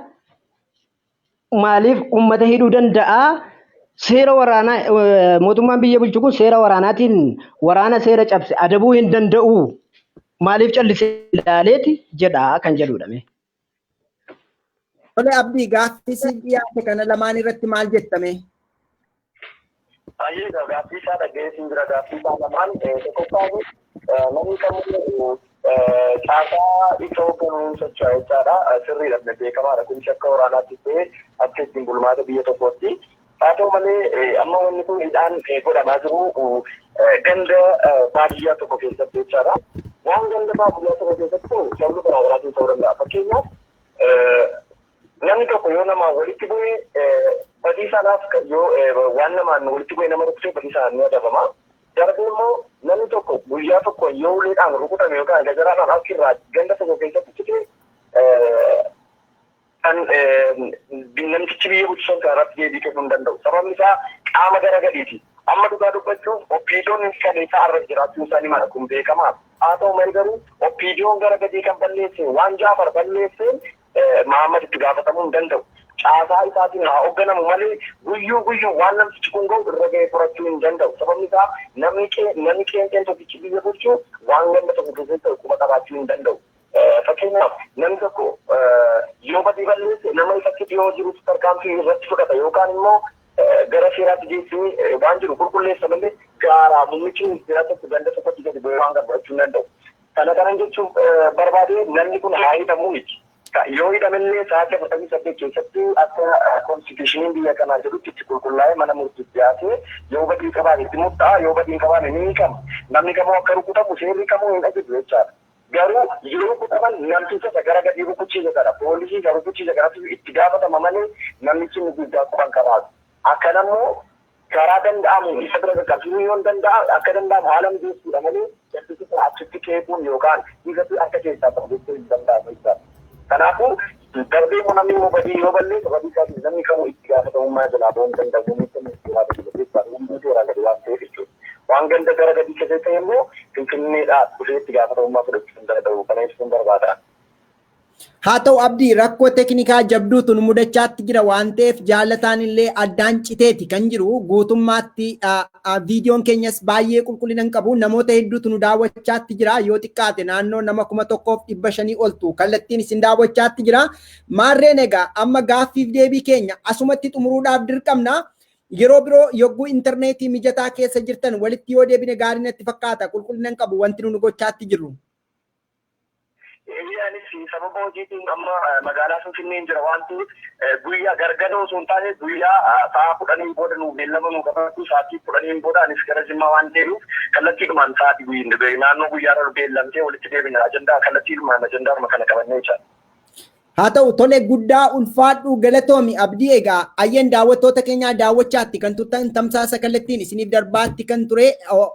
maaliif uummata hidhuu danda'a? Seera waraanaa mootummaan biyya bulchu kun seera waraanaatiin waraana seera cabse adabuu hin danda'u. Maaliif callisee ilaaleeti jedha kan jedhudha. Tole Abdii, gaaffii si dhiyaate kana lamaan irratti maal jettame? Baay'ee gaaffii isaa dhaggeessin jira. Gaaffii isaa lamaan, tokkoffaan namni kamuu caasaa isa hoogganuun socho'a jechaadha. Sirriidha, beekamaadha. Kunis akka waraanaatti ta'e akka ittiin bulmaata biyya tokkootti. Haa ta'u malee, amma wanni kun hidhaan godhamaa jiru ganda baadiyyaa tokko keessatti jechaadha. Waan ganda baadiyyaa tokko keessatti ta'u sabni garaa garaatiin ta'uu danda'a. Fakkeenyaaf, namni tokko yoo namaan walitti bu'e, badii sanaaf yoo waan namaan walitti bu'e nama rukutee, badii sanaan ni adabama. Darbee immoo namni tokko guyyaa tokko yoo uleedhaan rukutame yookaan gajaraadhaan harki irraa ganda tokko keessatti cite, kan namtichi biyya bulchu kan irratti deebii kennuu hin danda'u. Sababni isaa qaama gara gadiiti. Amma dhugaa dubbachuuf OPDOn kan isaa irra jiraachuun isaanii mala kun beekamaa. Haa ta'u malee garuu OPDOn gara gadii kan balleesse, waan Jaafar balleesseen Mahammad itti gaafatamuu hin danda'u. Caasaa isaatiin haa hoogganamu malee guyyuu guyyuu waan namtichi kun ga'u irra ga'ee furachuu hin danda'u. Sababni isaa namni qeenxeen tokkichi biyya bulchu waan ganda tokko keessatti ta'u quba qabaachuu hin danda'u. Fakkeenyaaf, namni tokko yoo badii balleesse, nama isatti dhiyoo jirutu tarkaanfii irratti fudhata yookaan immoo gara seeraatti geessee waan jiru qulqulleessa malee, gaaraa muummichi ministeeraa tokko ganda tokkotti gadi bu'ee waan fudhachuu hin danda'u. Kana kanan jechuun barbaade, namni kun haa hidhamuu miti. Yoo hidhamellee sa'aatii 48 keessatti akka constitutioniin biyya kanaa jedhutti itti qulqullaa'ee mana murtiitti dhiyaatee, yoo badii qabaate itti murtaa'a, yoo badii hin qabaanne ni hiikama. Namni kamuu akka rukutamu seerri kamuu hin ajaju jechaadha. Garuu yoo rukutaman, namticha isa gara gadii rukuchiise sana, poolisii isa rukuchiise kanatu itti gaafatama malee namichi inni guddaa quban qabaatu. Akkanammoo karaa danda'amu isa bira qaqqabsiisuu yoo danda'a, akka danda'amu haala mijeessuudha malee namticha sana achitti qeequun yookaan isatti harka keessaa qabu jechuun hin danda'amu jechaadha. Kanaafuu darbee immoo namni immoo badii yoo balleesse, badii isaatiin namni kamuu itti gaafatamummaa jalaa bahuu hin danda'u. Muummicha ministeeraa gadi jechaadha. Hunduu seeraa gadi waan ta'eef jechuudha. Waan ganda gara gadii keessatti ta'e immoo Finfinneedhaa dhufee itti gaafatamummaa fudhachuu hin danda'u. Kana ibsuun barbaada. Haa ta'u Abdii, rakkoo teknikaa jabduutu nu mudachaatti jira waan ta'eef jaalataan illee addaan citeeti kan jiru. Guutummaatti viidiyoon keenyas baay'ee qulqullina hin qabu. Namoota hedduutu nu daawwachaatti jira. Yoo xiqqaate naannoo nama 1500 oltu kallattiin isin daawwachaatti jira. Maarreen egaa amma gaaffiif deebii keenya asumatti xumuruudhaaf dirqamna. Yeroo biroo yogguu intarneetii mijataa keessa jirtan walitti yoo deebine gaarii natti fakkaata. Qulqullina hin qabu wanti nu gochaatti jirru. Anis sababa hojiitiin amma magaalaa Finfinnee jira waan ta'eef, guyyaa gargara osoo hin taane guyyaa sa'a 10 booda nu beellama nu qabatu. Sa'aatii 10 booda anis gara Jimmaa waan deebi'uuf, kallattiidhumaan sa'aatii naannoo guyyaarra beellamtee walitti deebina. Ajandaa kallattiidhumaan ajandaadhuma kana qabannee jira. Haa ta'u, tole, guddaa ulfaadhu, galatoomi Abdii. Egaa ayyeen daawwattoota keenyaa, daawwachaatti kan turtan tamsaasa kallattiin isiniif darbaatti kan ture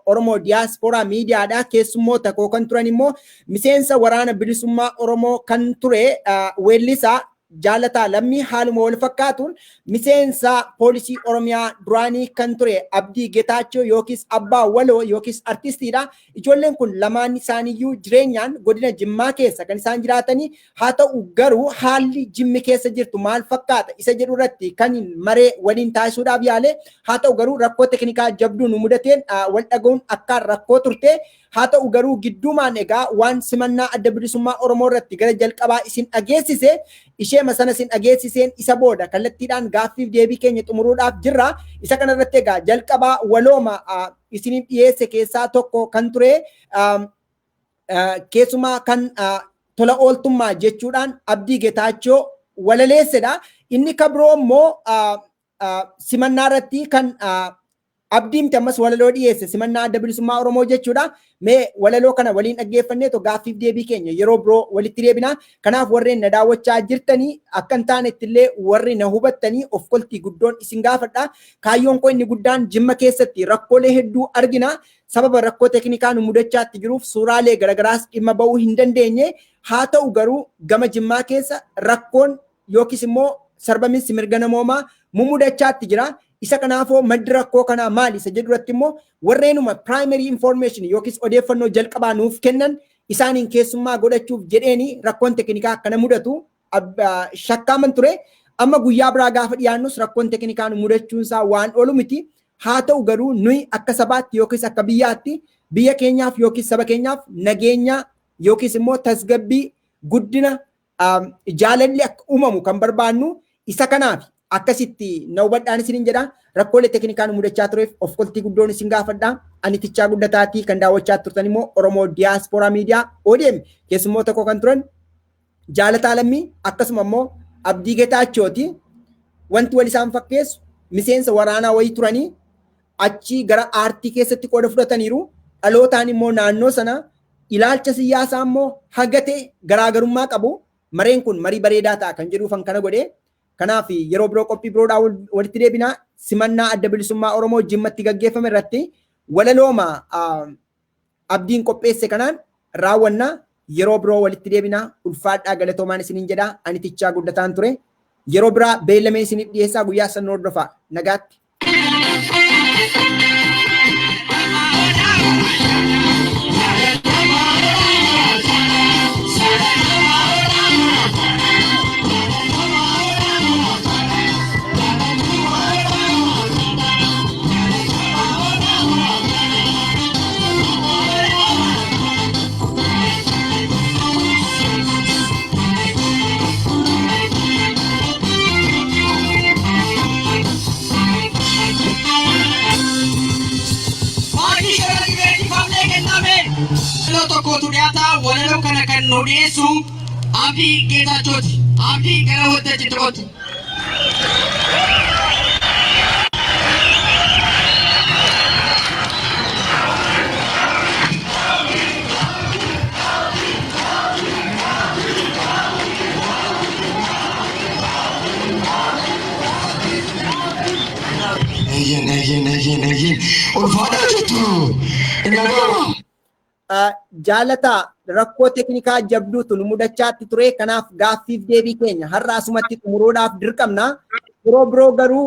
Oromoo Diyaaspooraa Miidiyaadha. Keessummoota koo kan turan immoo miseensa Waraana Bilisummaa Oromoo kan ture weellisaa Jaalataa Lammii, haaluma wal fakkaatuun miseensa poolisii Oromiyaa duraanii kan ture Abdii Getaachoo yookiis Abbaa Waloo yookiis artistiidha. Ijoolleen kun lamaan isaaniiyyuu jireenyaan godina Jimmaa keessa kan isaan jiraatanii. Haa ta'u garuu haalli Jimmi keessa jirtu maal fakkaata isa jedhu irratti kan maree waliin taasisuudhaaf yaale. Haa ta'u garuu rakkoo teknikaa jabduu nu mudateen wal dhaga'uun akkaan rakkoo turte. Haa ta'u garuu gidduumaan egaa waan simannaa Adda Bilisummaa Oromoo irratti gara jalqabaa isin dhageessise, ishee sana isin dhageessiseen isa booda kallattiidhaan gaaffiif deebii keenya xumuruudhaaf jirra. Isa kanarratti egaa jalqabaa walooma isiniif dhiyeesse keessaa tokko kan ture, keessumaa kan tola ooltummaa jechuudhaan Abdii Getaachoo walaleessedha. Inni kabiroo immoo simannaa irratti kan Abdiimti ammas walaloo dhiyeesse, simannaa Adda Bilisummaa Oromoo jechuudha. Mee walaloo kana waliin dhaggeeffanneeto gaaffiif deebii keenya yeroo biroo walitti deebina. Kanaaf warreen na daawwachaa jirtanii, akka hin taanetti illee warri na hubattanii, of koltii guddoon isin gaafadha. Kaayyoon koo inni guddaan Jimma keessatti rakkoolee hedduu argina. Sababa rakkoo teknikaa nu mudachaatti jiruuf suuraalee garagaraas dhimma ba'uu hin dandeenye. Haa ta'u garuu gama Jimmaa keessa rakkoon yookiis immoo sarbaminsi mirga namoomaa mumudachaatti jira. Isa kanaafoo maddi rakkoo kanaa maali isa jedhu irratti immoo warreenuma primary information yookiis odeeffannoo jalqabaa nuuf kennan isaaniin keessummaa godhachuuf jedheeni rakkoon teknikaa akkana mudatu shakkaaman ture. Amma guyyaa biraa gaafa dhiyaannus rakkoon teknikaa nu mudachuunsaa waan oolu miti. Haa ta'u garuu nuyi akka sabaatti yookiis akka biyyaatti biyya keenyaaf yookiis saba keenyaaf nageenya yookiis immoo tasgabbii, guddina, jaalalli akka uumamu kan barbaannu isa kanaaf. Akkasitti na hubadhaan isiniin jedha. Rakkoolee teknikaa nu mudachaa tureef of koltii guddoon isin gaafadha. Ani Tichaa Guddataatii, kan daawwachaa turtan immoo Oromoo Diyaaspooraa Miidiyaa ODM. Keessummoota koo kan turan Jaalataa Lammii akkasuma immoo Abdii Getaachooti. Wanti wal isaan fakkeessu miseensa waraanaa wayii turanii achii gara aartii keessatti qooda fudhataniiru. Dhalootaan immoo naannoo sana, ilaalcha siyaasaa immoo haga ta'e garaagarummaa qabu. Mareen kun marii bareedaa ta'a kan jedhuufan kana godhe. Kanaaf yeroo biroo qophii biroodhaa walitti deebinaa. Simannaa Adda Bilisummaa Oromoo Jimmatti gaggeeffame irratti walalooma Abdiin qopheesse kanaan raawwannaa. Yeroo biroo walitti deebinaa, ulfaadhaa, galatoomaan isiniin jedhaa. Ani Tichaa Guddataan ture. Yeroo biraa beellamee isiniif dhiyeessaa, guyyaa san hordofaa, nagaatti. Maatii sharafii beeksifamnee kenname. Walaloo tokkotu dhiyaata. Walaloo kana kan nu dhiyeessu Abdii Geetaachooti. Abdii, gara waltajjiitti kottu. Eeyyen, eeyyen, eeyyen, eeyyen. Ulfaadhaa jettu. Nagama. Jaalataa, rakkoo teknikaa jabduutu nu mudachaatti ture. Kanaaf gaaffiif deebii keenya har'a asumatti xumuruudhaaf dirqamna. Yeroo biroo garuu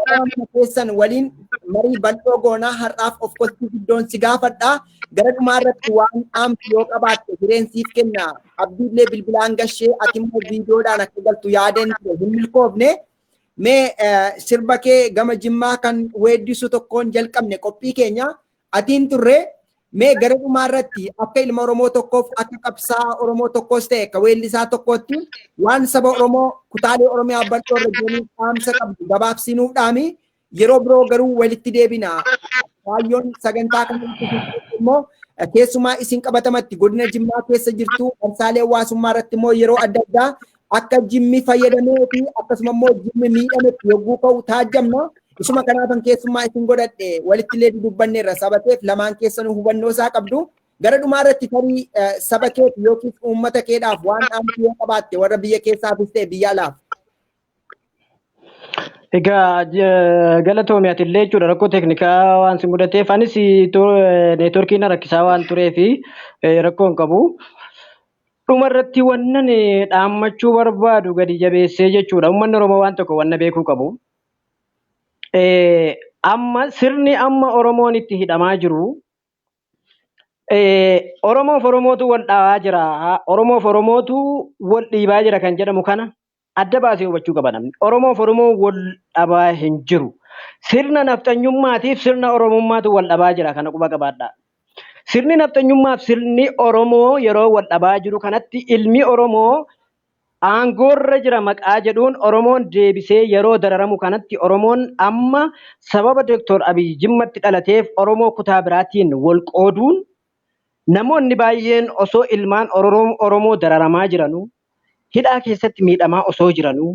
lama keessan waliin marii bal'oo goonaa har'aaf of koltii guddoon si gaafadha. Gara dhumaa irratti waan dhaamtu yoo qabaatte hireen siif kenna. Abdiillee bilbilaan gashee ati immoo viidiyoodhaan akka galtu yaadeen ture hin milkoofne. Mee sirba kee gama Jimmaa kan weeddisu tokkoon jalqabne qophii keenya atiin turre. Mee gara dhumaa irratti akka ilma Oromoo tokkoof, akka qabsaa'aa Oromoo tokkos ta'e akka weellisaa tokkootti waan saba Oromoo kutaalee Oromiyaa bal'oo irra jiraniif dhaamsa qabdu gabaabsinuuf dhaami. Yeroo biroo garuu walitti deebina. Kaayyoon sagantaa kana immoo keessumaa isin qabatamatti godina Jimmaa keessa jirtu marsaalee hawaasummaa irratti immoo yeroo adda addaa akka Jimmi fayyadamee fi akkasuma immoo Jimmi miidhametti yogguu ka'u taajjabna. Isuma kanaafan keessummaa isin godhadhe walitti illee dudubbanneerra sabateef lamaan keessanuu hubannoo isaa qabdu. Gara dhumaa irratti tarii saba keef yookiis uummata keedhaaf waan dhaamtu yoo qabaatte warra biyya keessaafis ta'e biyya alaaf. Egaa galatoomi ati illee jechuudha rakkoo teeknikaa waan si mudateef anis neetworkiin na rakkisaa waan tureef rakkoo hin qabu. Dhuma irratti wannan dhaammachuu barbaadu gadi jabeessee jechuudha. Uummanni Oromoo waan tokko wanna beekuu qabu. Amma sirni amma Oromoon itti hidhamaa jiru Oromoof Oromootu wal dhaabaa jira. Oromoof Oromootu wal dhiibaa jira kan jedhamu kana adda baasee hubachuu qaba namni. Oromoof Oromoon wal dhabaa hin jiru. Sirna nafxanyummaatiif sirna Oromummaatu wal dhabaa jira kana quba qabaadhaa. Sirni nafxanyummaaf sirni Oromoo yeroo wal dhabaa jiru kanatti ilmi Oromoo aangoorra jira maqaa jedhuun Oromoon deebisee yeroo dararamu kanatti Oromoon amma sababa Dooktor Abiy Jimmatti dhalateef Oromoo kutaa biraatiin wal qooduun namoonni baay'een osoo ilmaan Oromoo dararamaa jiranuu hidhaa keessatti miidhamaa osoo jiranuu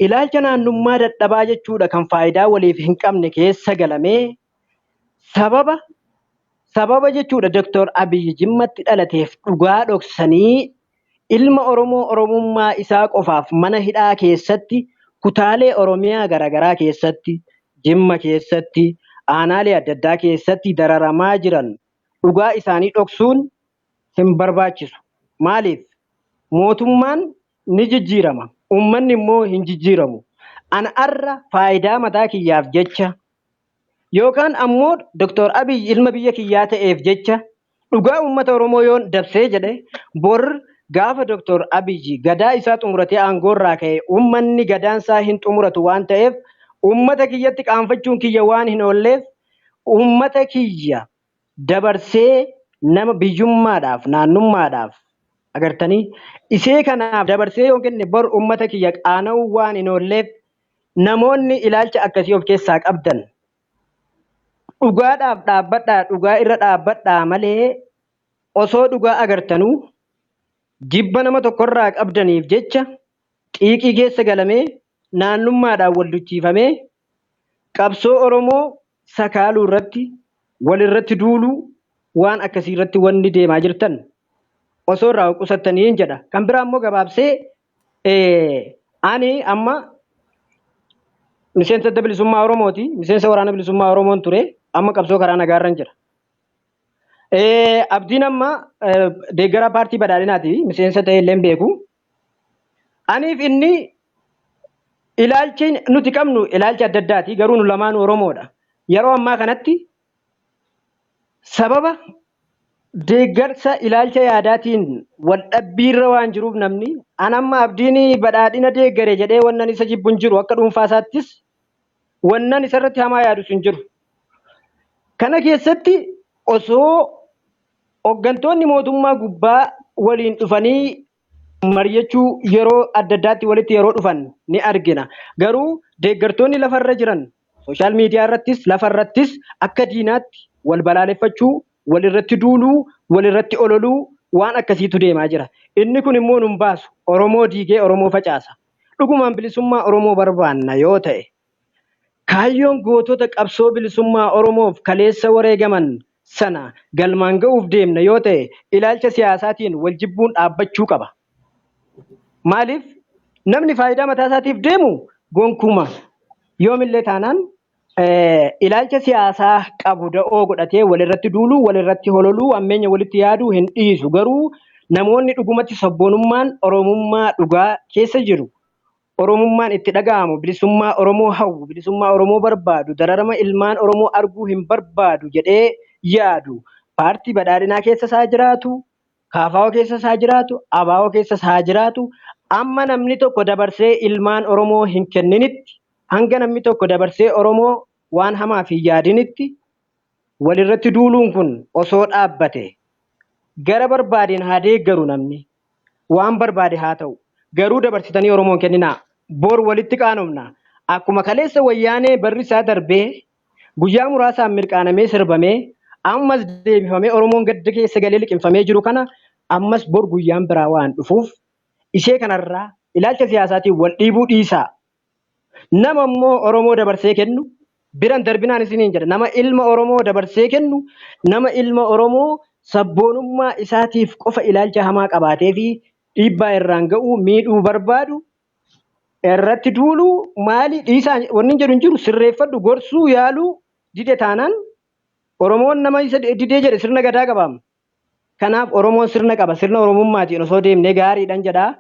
ilaalcha naannummaa dadhabaa jechuudha kan faayidaa waliif hin qabne keessa galamee sababa jechuudha Dooktor Abiy Jimmatti dhalateef dhugaa dhoksanii ilma Oromoo Oromummaa isaa qofaaf mana hidhaa keessatti kutaalee Oromiyaa garaagaraa keessatti Jimma keessatti aanaalee adda addaa keessatti dararamaa jiran dhugaa isaanii dhoksuun hin barbaachisu. Maaliif? Mootummaan ni jijjiirama. Uummanni immoo hin jijjiiramu. Ana arra faayidaa mataa kiyyaaf jecha yookaan ammoo Dooktor Abiy ilma biyya kiyyaa ta'eef jecha dhugaa uummata Oromoo yoon dabsee jedhe bor gaafa Dooktor Abiy gadaa isaa xumuratee aangoorraa ka'e uummanni gadaansaa hin xumuratu waan ta'eef uummata kiyyatti qaanfachuun kiyya waan hin oolleef uummata kiyya dabarsee nama biyyummaadhaaf naannummaadhaaf agartanii isee kanaaf dabarsee yoo kenne bor uummata kiyya qaana'uu waan hin oolleef namoonni ilaalcha akkasii of keessaa qabdan dhugaadhaaf dhaabbadhaa dhugaa irra dhaabbadhaa malee osoo dhugaa agartanuu jibba nama tokkorraa qabdaniif jecha xiiqii keessa galamee naannummaadhaan wal duchiifamee qabsoo Oromoo sakaaluu irratti walirratti duuluu waan akkasii irratti wanni deemaa jirtan osoo irraa qusattanii hin jedha. Kan biraa immoo gabaabsee ani amma miseensa adda bilisummaa Oromooti. Miseensa waraana bilisummaa Oromoon ture. Amma qabsoo karaa nagaarran jira. Abdiin amma deeggaraa paartii badhaadhinaati. Miseensa ta'e illee hin beeku. Aniif inni ilaalchi nuti qabnu ilaalcha adda addaati. Garuu nu lamaan Oromoodha. Yeroo ammaa kanatti sababa deeggarsa ilaalcha yaadaatiin wal dhabbiirra waan jiruuf namni an amma Abdiin badhaadhina deeggare jedhee wannan isa jibbu hin jiru akka dhuunfaa isaattis wannan isarratti hamaa yaadus hin jiru. Kana keessatti osoo hooggantoonni mootummaa gubbaa waliin dhufanii mari'achuu yeroo adda addaatti walitti yeroo dhufan ni argina. Garuu deeggartoonni lafarra jiran sooshaal miidiyaa irrattis lafarrattis akka diinaatti wal balaaleffachuu, walirratti duuluu, walirratti ololuu waan akkasiitu deemaa jira. Inni kun immoo nun baasu. Oromoo diigee Oromoo facaasa. Dhugumaan bilisummaa Oromoo barbaanna yoo ta'e kaayyoon gootota qabsoo bilisummaa Oromoof kaleessa wareegaman sana galmaan ga'uuf deemna yoo ta'e ilaalcha siyaasaatiin wal jibbuun dhaabbachuu qaba. Maaliif namni faayidaa mataa isaatiif deemu gonkuma yoomillee taanaan ilaalcha siyaasaa qabu da'oo godhatee walirratti duuluu, walirratti hololuu, ammeenya walitti yaaduu hin dhiisu. Garuu namoonni dhugumatti sabboonummaan Oromummaa dhugaa keessa jiru Oromummaan itti dhaga'amu, bilisummaa Oromoo hawwu, bilisummaa Oromoo barbaadu, dararama ilmaan Oromoo arguu hin barbaadu jedhee yaadu, paartii badhaadhinaa keessa isaa jiraatu, KFO keessa isaa jiraatu, ABO keessa isaa jiraatu, amma namni tokko dabarsee ilmaan Oromoo hin kenninitti, hanga namni tokko dabarsee Oromoo waan hamaaf hin yaadinitti, walirratti duuluun kun osoo dhaabbate gara barbaadeen haa deeggaru namni, waan barbaade haa ta'u, garuu dabarsitanii Oromoo hin kenninaa. Bor walitti qaanofna. Akkuma kaleessa wayyaanee barri isaa darbee guyyaa muraasaan mirqaanamee sirbamee ammas deebifamee Oromoon gadda keessa galee liqimfamee jiru kana ammas bor guyyaan biraa waan dhufuuf ishee kanarraa ilaalcha siyaasaatiin wal dhiibuu dhiisaa. Nama immoo Oromoo dabarsee kennu biran darbinaan isiniin jedha. Nama ilma Oromoo dabarsee kennu, nama ilma Oromoo sabboonummaa isaatiif qofa ilaalcha hamaa qabaatee fi dhiibbaa irraan ga'uu miidhuu barbaadu irratti duuluu maali dhiisaa wanni hin jedhu hin jiru, sirreeffadhu, gorsuu yaaluu dide taanaan Oromoon nama isa didee jedhe sirna gadaa qabaam. Kanaaf Oromoon sirna qaba, sirna Oromummaatiin osoo deemnee gaariidhaan jedhaa.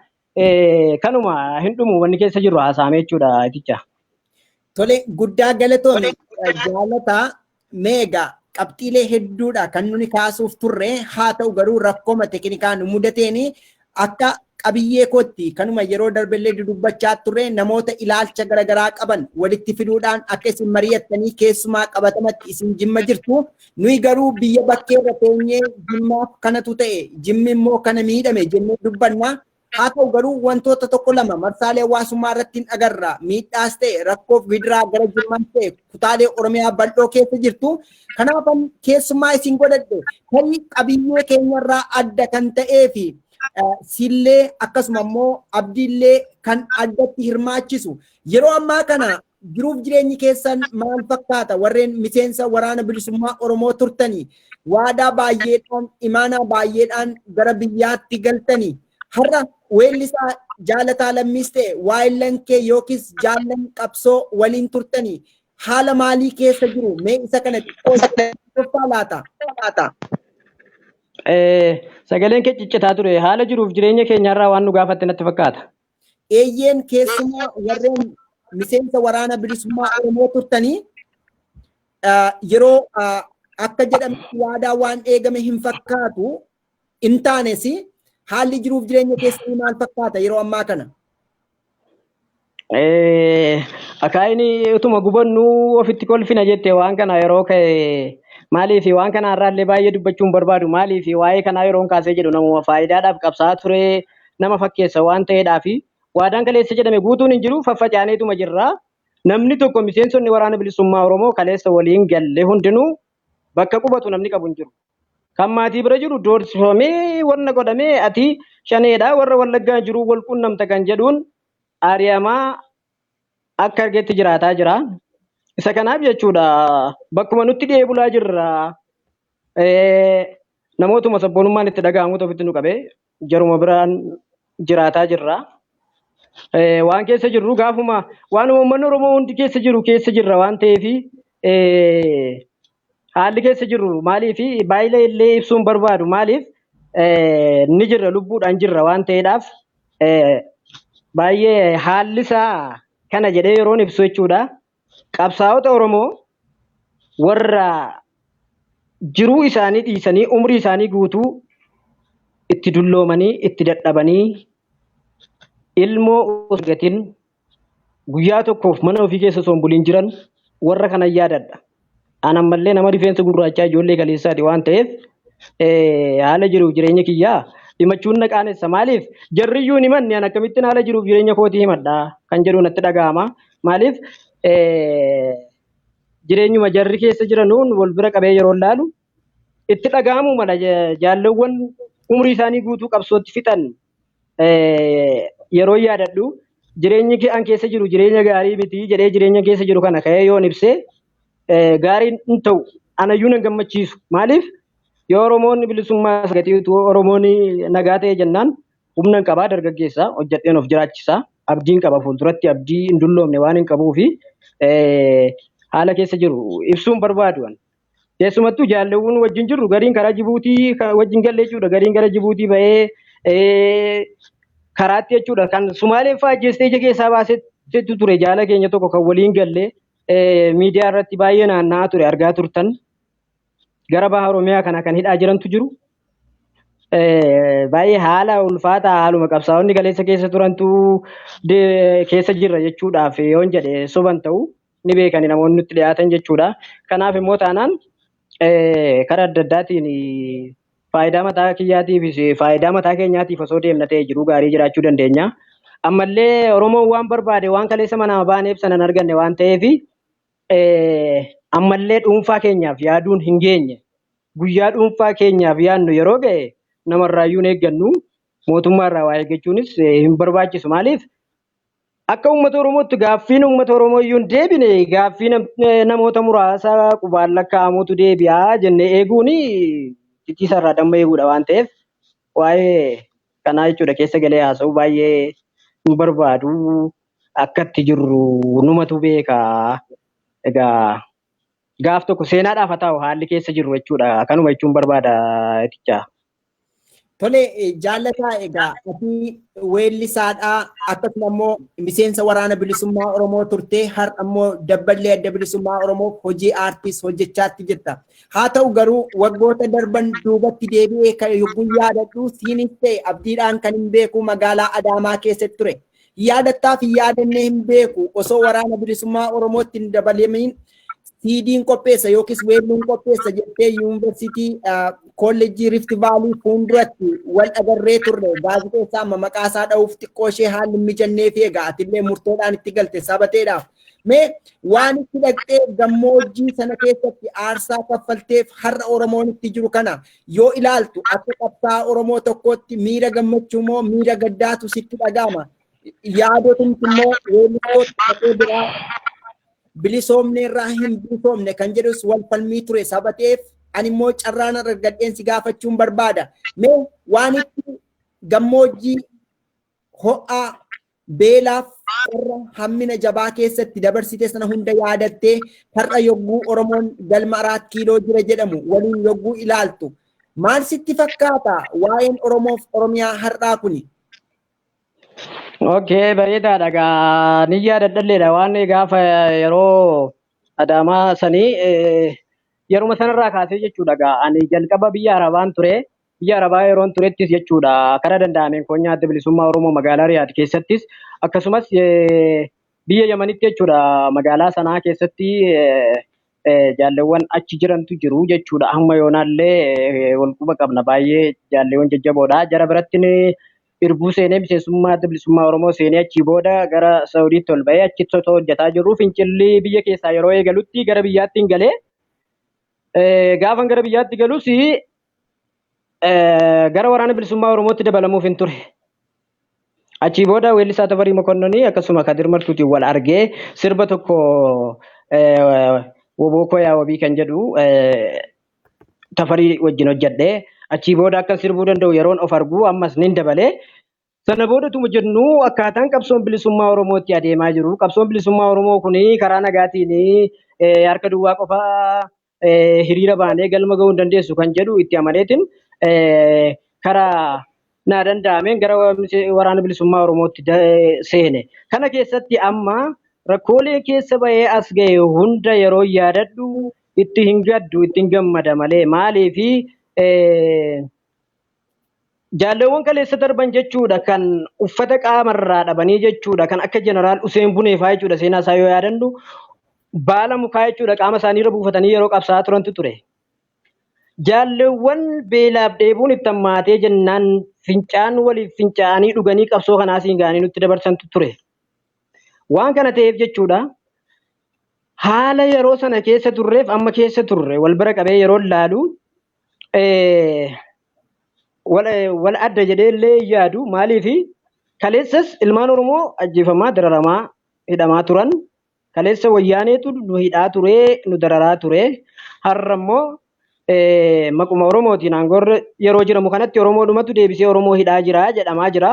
Kanuma hin dhumu wanni keessa jirru haasa'ame jechuudha iticha. Tole, guddaa galatoome jaalataa. Meegaa qabxiilee hedduudha kan nuni kaasuuf turre, haa ta'u garuu rakkooma teeknikaa nu mudateen akka qabiyyee kootti kanuma yeroo darbellee dudubbachaa turre namoota ilaalcha garaagaraa qaban walitti fiduudhaan akka isin mari'attanii keessumaa qabatamatti isin Jimma jirtu. Nuyi garuu biyya bakkeerra teenyee Jimmaaf kanatu ta'e, Jimmi immoo kana miidhame jennee dubbanna. Haa ta'u garuu wantoota tokko lama marsaalee hawaasummaa irratti hin agarra. Miidhaas ta'e rakkoof gidiraa gara Jimmaas ta'e kutaalee Oromiyaa bal'oo keessa jirtu. Kanaafan keessumaa isin godhadhe tarii qabiyyee keenyarraa adda kan ta'ee fi sillee akkasuma immoo abdiillee kan addatti hirmaachisu. Yeroo ammaa kana jiruuf jireenyi keessan maal fakkaata? Warreen miseensa waraana bilisummaa Oromoo turtanii waadaa baay'eedhaan imaanaa baay'eedhaan gara biyyaatti galtanii har'a weellisaa Jaalataa Lammiis ta'e waayillan kee yookiis jaallan qabsoo waliin turtanii haala maalii keessa jiru? Mee isa kana xiqqoo laata? Sagaleen kee ciccitaa ture. Haala jiruuf jireenya keenyarraa waan nu gaafatte natti fakkaata. Eeyyeen, keessumaa warreen miseensa waraana bilisummaa Oromoo turtanii yeroo akka jedhametti waadaa waan eegame hin fakkaatu hin taanes haalli jiruuf jireenya keessanii maal fakkaata yeroo ammaa kana? Akaayini utuma gubannuu ofitti kolfina jette waan kana yeroo ka'e maaliif waan kana irraallee baay'ee dubbachuun barbaadu, maaliif waa'ee kanaa yeroon kaasee jedhu namuma faayidaadhaaf qabsaa'aa ture nama fakkeessa waan ta'eedhaaf waadaan kaleessa jedhame guutuun hin jiru, faffacaaneetuma jirra. Namni tokko miseensonni waraana bilisummaa Oromoo kaleessa waliin galle hundinuu bakka qubatu namni qabu hin jiru. Kan maatii bira jiru doorsifamee wanna godhamee ati shaneedha warra Wallaggaa jiru wal qunnamta kan jedhuun ari'amaa akka argetti jiraataa jira. Isa kanaaf jechuudha bakkuma nutti dhi'ee bulaa jirra. Namootuma sabboonummaan itti dhaga'amutu ofitti nu qabee jaruma biraan jiraataa jirra. Waan keessa jirru gaafuma waan uummanni Oromoo hundi keessa jiru keessa jirra waan ta'eef haalli keessa jirru maaliif baay'ee illee ibsuun barbaadu, maaliif ni jirra lubbuudhaan jirra waan ta'eedhaaf baay'ee haalli isaa kana jedhee yeroon ibsu jechuudha. Qabsaa'ota Oromoo warra jiruu isaanii dhiisanii umrii isaanii guutuu itti dulloomanii itti dadhabanii ilmoo osoo argatin guyyaa tokkoof mana ofii keessa osoo hin buliin jiran warra kana yaadadha. An ammallee nama rifeensa gurraachaa ijoollee kaleessaati waan ta'eef haala jiruuf jireenya kiyyaa himachuun na qaanessa. Maaliif jarriyyuu hin himanne, an akkamittiin haala jiruuf jireenya kootii himadha kan jedhu natti dhaga'ama. Maaliif jireenyuma jarri keessa jiranuun wal bira qabee yeroo ilaalu itti dhaga'amuu mala. Jaallawwan umrii isaanii guutuu qabsootti fixan yeroo yaadadhu jireenyi an keessa jiru jireenya gaarii miti jedhee jireenya keessa jiru kana ka'ee yoon ibsee gaariin hin ta'u, anayyuu nan gammachiisu. Maaliif yoo Oromoonni bilisummaa gatii utuu Oromoonni nagaa ta'e jennaan humna hin qabaa, dargaggeessa hojjedheen of jiraachisaa, abdiin qaba, fuulduratti abdii hin dulloomne waan hin qabuu fi haala keessa jiru ibsuun barbaadu. Keessumattuu jaalleewwan wajjin jirru gariin karaa Jibuutii wajjin galle jechuudha. Gariin gara Jibuutii ba'ee Karaatti jechuudha kan Sumaaleen fa'aa ajjeestee ija keessaa baasetu ture jaala keenya tokko kan waliin galle miidiyaa irratti baay'ee naanna'aa ture argaa turtan. Gara baha Oromiyaa kana kan hidhaa jirantu jiru. Baay'ee haala ulfaataa haaluma qabsaa'onni kaleessa keessa turantu keessa jirra jechuudhaaf yoon jedhe soban ta'u ni beekani namoonni nutti dhiyaatan jechuudha. Kanaaf immoo taanaan karaa adda addaatiin faayidaa mataa kiyyaatiifis faayidaa mataa keenyaatiif osoo deemna ta'e jiruu gaarii jiraachuu dandeenya. Ammallee Oromoon waan barbaade waan kaleessa manaa baaneef sana hin arganne waan ta'eef ammallee dhuunfaa keenyaaf yaaduun hin geenye. Guyyaa dhuunfaa keenyaaf yaadnu yeroo ga'e namarraayyuu hin eeggannu mootummaarraa waa eeggachuunis hin barbaachisu. Maaliif akka uummata Oromootti gaaffiin uummata Oromoo iyyuu hin deebine gaaffii namoota muraasa qubaan lakkaa'amutu deebi'a jennee eeguun titiisarraa damma eeguudha waan ta'eef waa'ee kanaa jechuudha keessa galee haasa'u baay'ee hin barbaadu. Akka itti jirru numatu beeka. Egaa gaaf tokko seenaadhaaf haa ta'u haalli keessa jirru jechuudha. Kanuma jechuun barbaada itichaa. Tole, jaallataa, egaa ati weellisaadhaa, akkasuma immoo miseensa waraana bilisummaa Oromoo turtee, har'a immoo dabballee adda bilisummaa Oromoo hojii aartiis hojjechaatti jirta. Haa ta'u garuu waggoota darban duubatti deebi'ee kan yogguu yaadadhu siinis ta'e abdiidhaan kan hin beeku magaalaa Adaamaa keessatti ture. Yaadattaa fi yaadannee hin beeku, osoo waraana bilisummaa Oromootti hin dabalamiin CD'n qopheessa yookiis weelluun qopheessa jettee yuunivarsiitii kolleejjii Rift Vaalii fuulduratti wal agarree turre. Gaazexeessaa amma maqaa isaa dha'uuf xiqqoo ishee haalli hin mijannee fi egaa atillee murtoodhaan itti galte sabateedhaaf. Mee waan itti dhaqxee gammoojjii sana keessatti aarsaa kaffalteef har'a Oromoon itti jiru kana yoo ilaaltu akka qabsaa'aa Oromoo tokkootti miira gammachuu moo miira gaddaatu sitti dhaga'ama? Yaadotumti immoo weellistoota biraa bilisoomne irraa hin bilisoomne kan jedhus wal falmii ture sabateef ani immoo carraan argadheen si gaafachuun barbaada. Mee waan itti gammoojjii ho'aa beelaaf qorra hammina jabaa keessatti dabarsite sana hunda yaadattee har'a yogguu Oromoon galma 4 Kiiloo jira jedhamu waliin yogguu ilaaltu maal sitti fakkaata waa'een Oromoof Oromiyaa har'aa kuni? Okay, bareedaadha. Gaa ni yaadadhalleedha waan gaafa yeroo Adaamaa sanii yeruma sanarraa kaasee jechuudha. Gaa ani jalqaba biyya Arabaan ture. Biyya Arabaa yeroon turettis jechuudha karaa danda'ameen koonyaa adda bilisummaa Oromoo magaalaa Riyaad keessattis akkasumas biyya Yamanitti jechuudha magaalaa sanaa keessatti jaalleewwan achi jirantu jiru jechuudha. Hamma yoonaallee wal quba qabna, baay'ee jaalleewwan jajjaboodha. Jara biratti irbuu seenee miseensummaa adda bilisummaa Oromoo seenee achii booda gara Saudiitti ol ba'ee achitti otoo hojjetaa jirru fincilli biyya keessaa yeroo eegalutti gara biyyaatti hin galee. Gaafan gara biyyaatti galus gara waraana bilisummaa Oromootti dabalamuuf hin ture. Achii booda weellisaa Tafarii Mokonnonii akkasuma Kadir Martuutiin wal argee sirba tokko "Woboo koo yaa wabii" kan jedhu Tafarii wajjin hojjedhee achii booda akka sirbuu danda'u yeroon of argu ammas nin dabalee. Sana boodatu jennu akkaataan qabsoon bilisummaa Oromootti adeemaa jiru. Qabsoon bilisummaa Oromoo kun karaa nagaatiin harka duwwaa qofa hiriira baanee galma ga'uu hin dandeessu kan jedhu itti amaneetiin karaa naa danda'ameen gara waraana bilisummaa Oromootti seene. Kana keessatti amma rakkoolee keessa bahee as ga'e hunda yeroo yaadadhu itti hin gaddu, itti hin gammada malee. Maaliifi jaalleewwan kaleessa darban jechuudha kan uffata qaamarraa dhabanii jechuudha kan akka jeneraal Useen Bunee fa'aa jechuudha, seenaa isaa yoo yaadannu baala mukaa jechuudha qaama isaaniirra buufatanii yeroo qabsaa'aa turantu ture. Jaalleewwan beelaaf dheebuun itti hammaatee jennaan fincaan waliif fincaa'anii dhuganii qabsoo kanaa siin ga'anii nutti dabarsantu ture. Waan kana ta'eef jechuudha haala yeroo sana keessa turreef amma keessa turre wal bira qabee yeroo ilaalu wal adda jedhee illee yaadu. Maaliifi kaleessas ilmaan Oromoo ajjeefamaa, dararamaa, hidhamaa turan. Kaleessa wayyaaneetu nu hidhaa ture, nu dararaa ture. Har'a immoo maquma Oromootiin aangoorra yeroo jiramu kanatti Oromoodhumatu deebisee Oromoo hidhaa jira jedhamaa jira.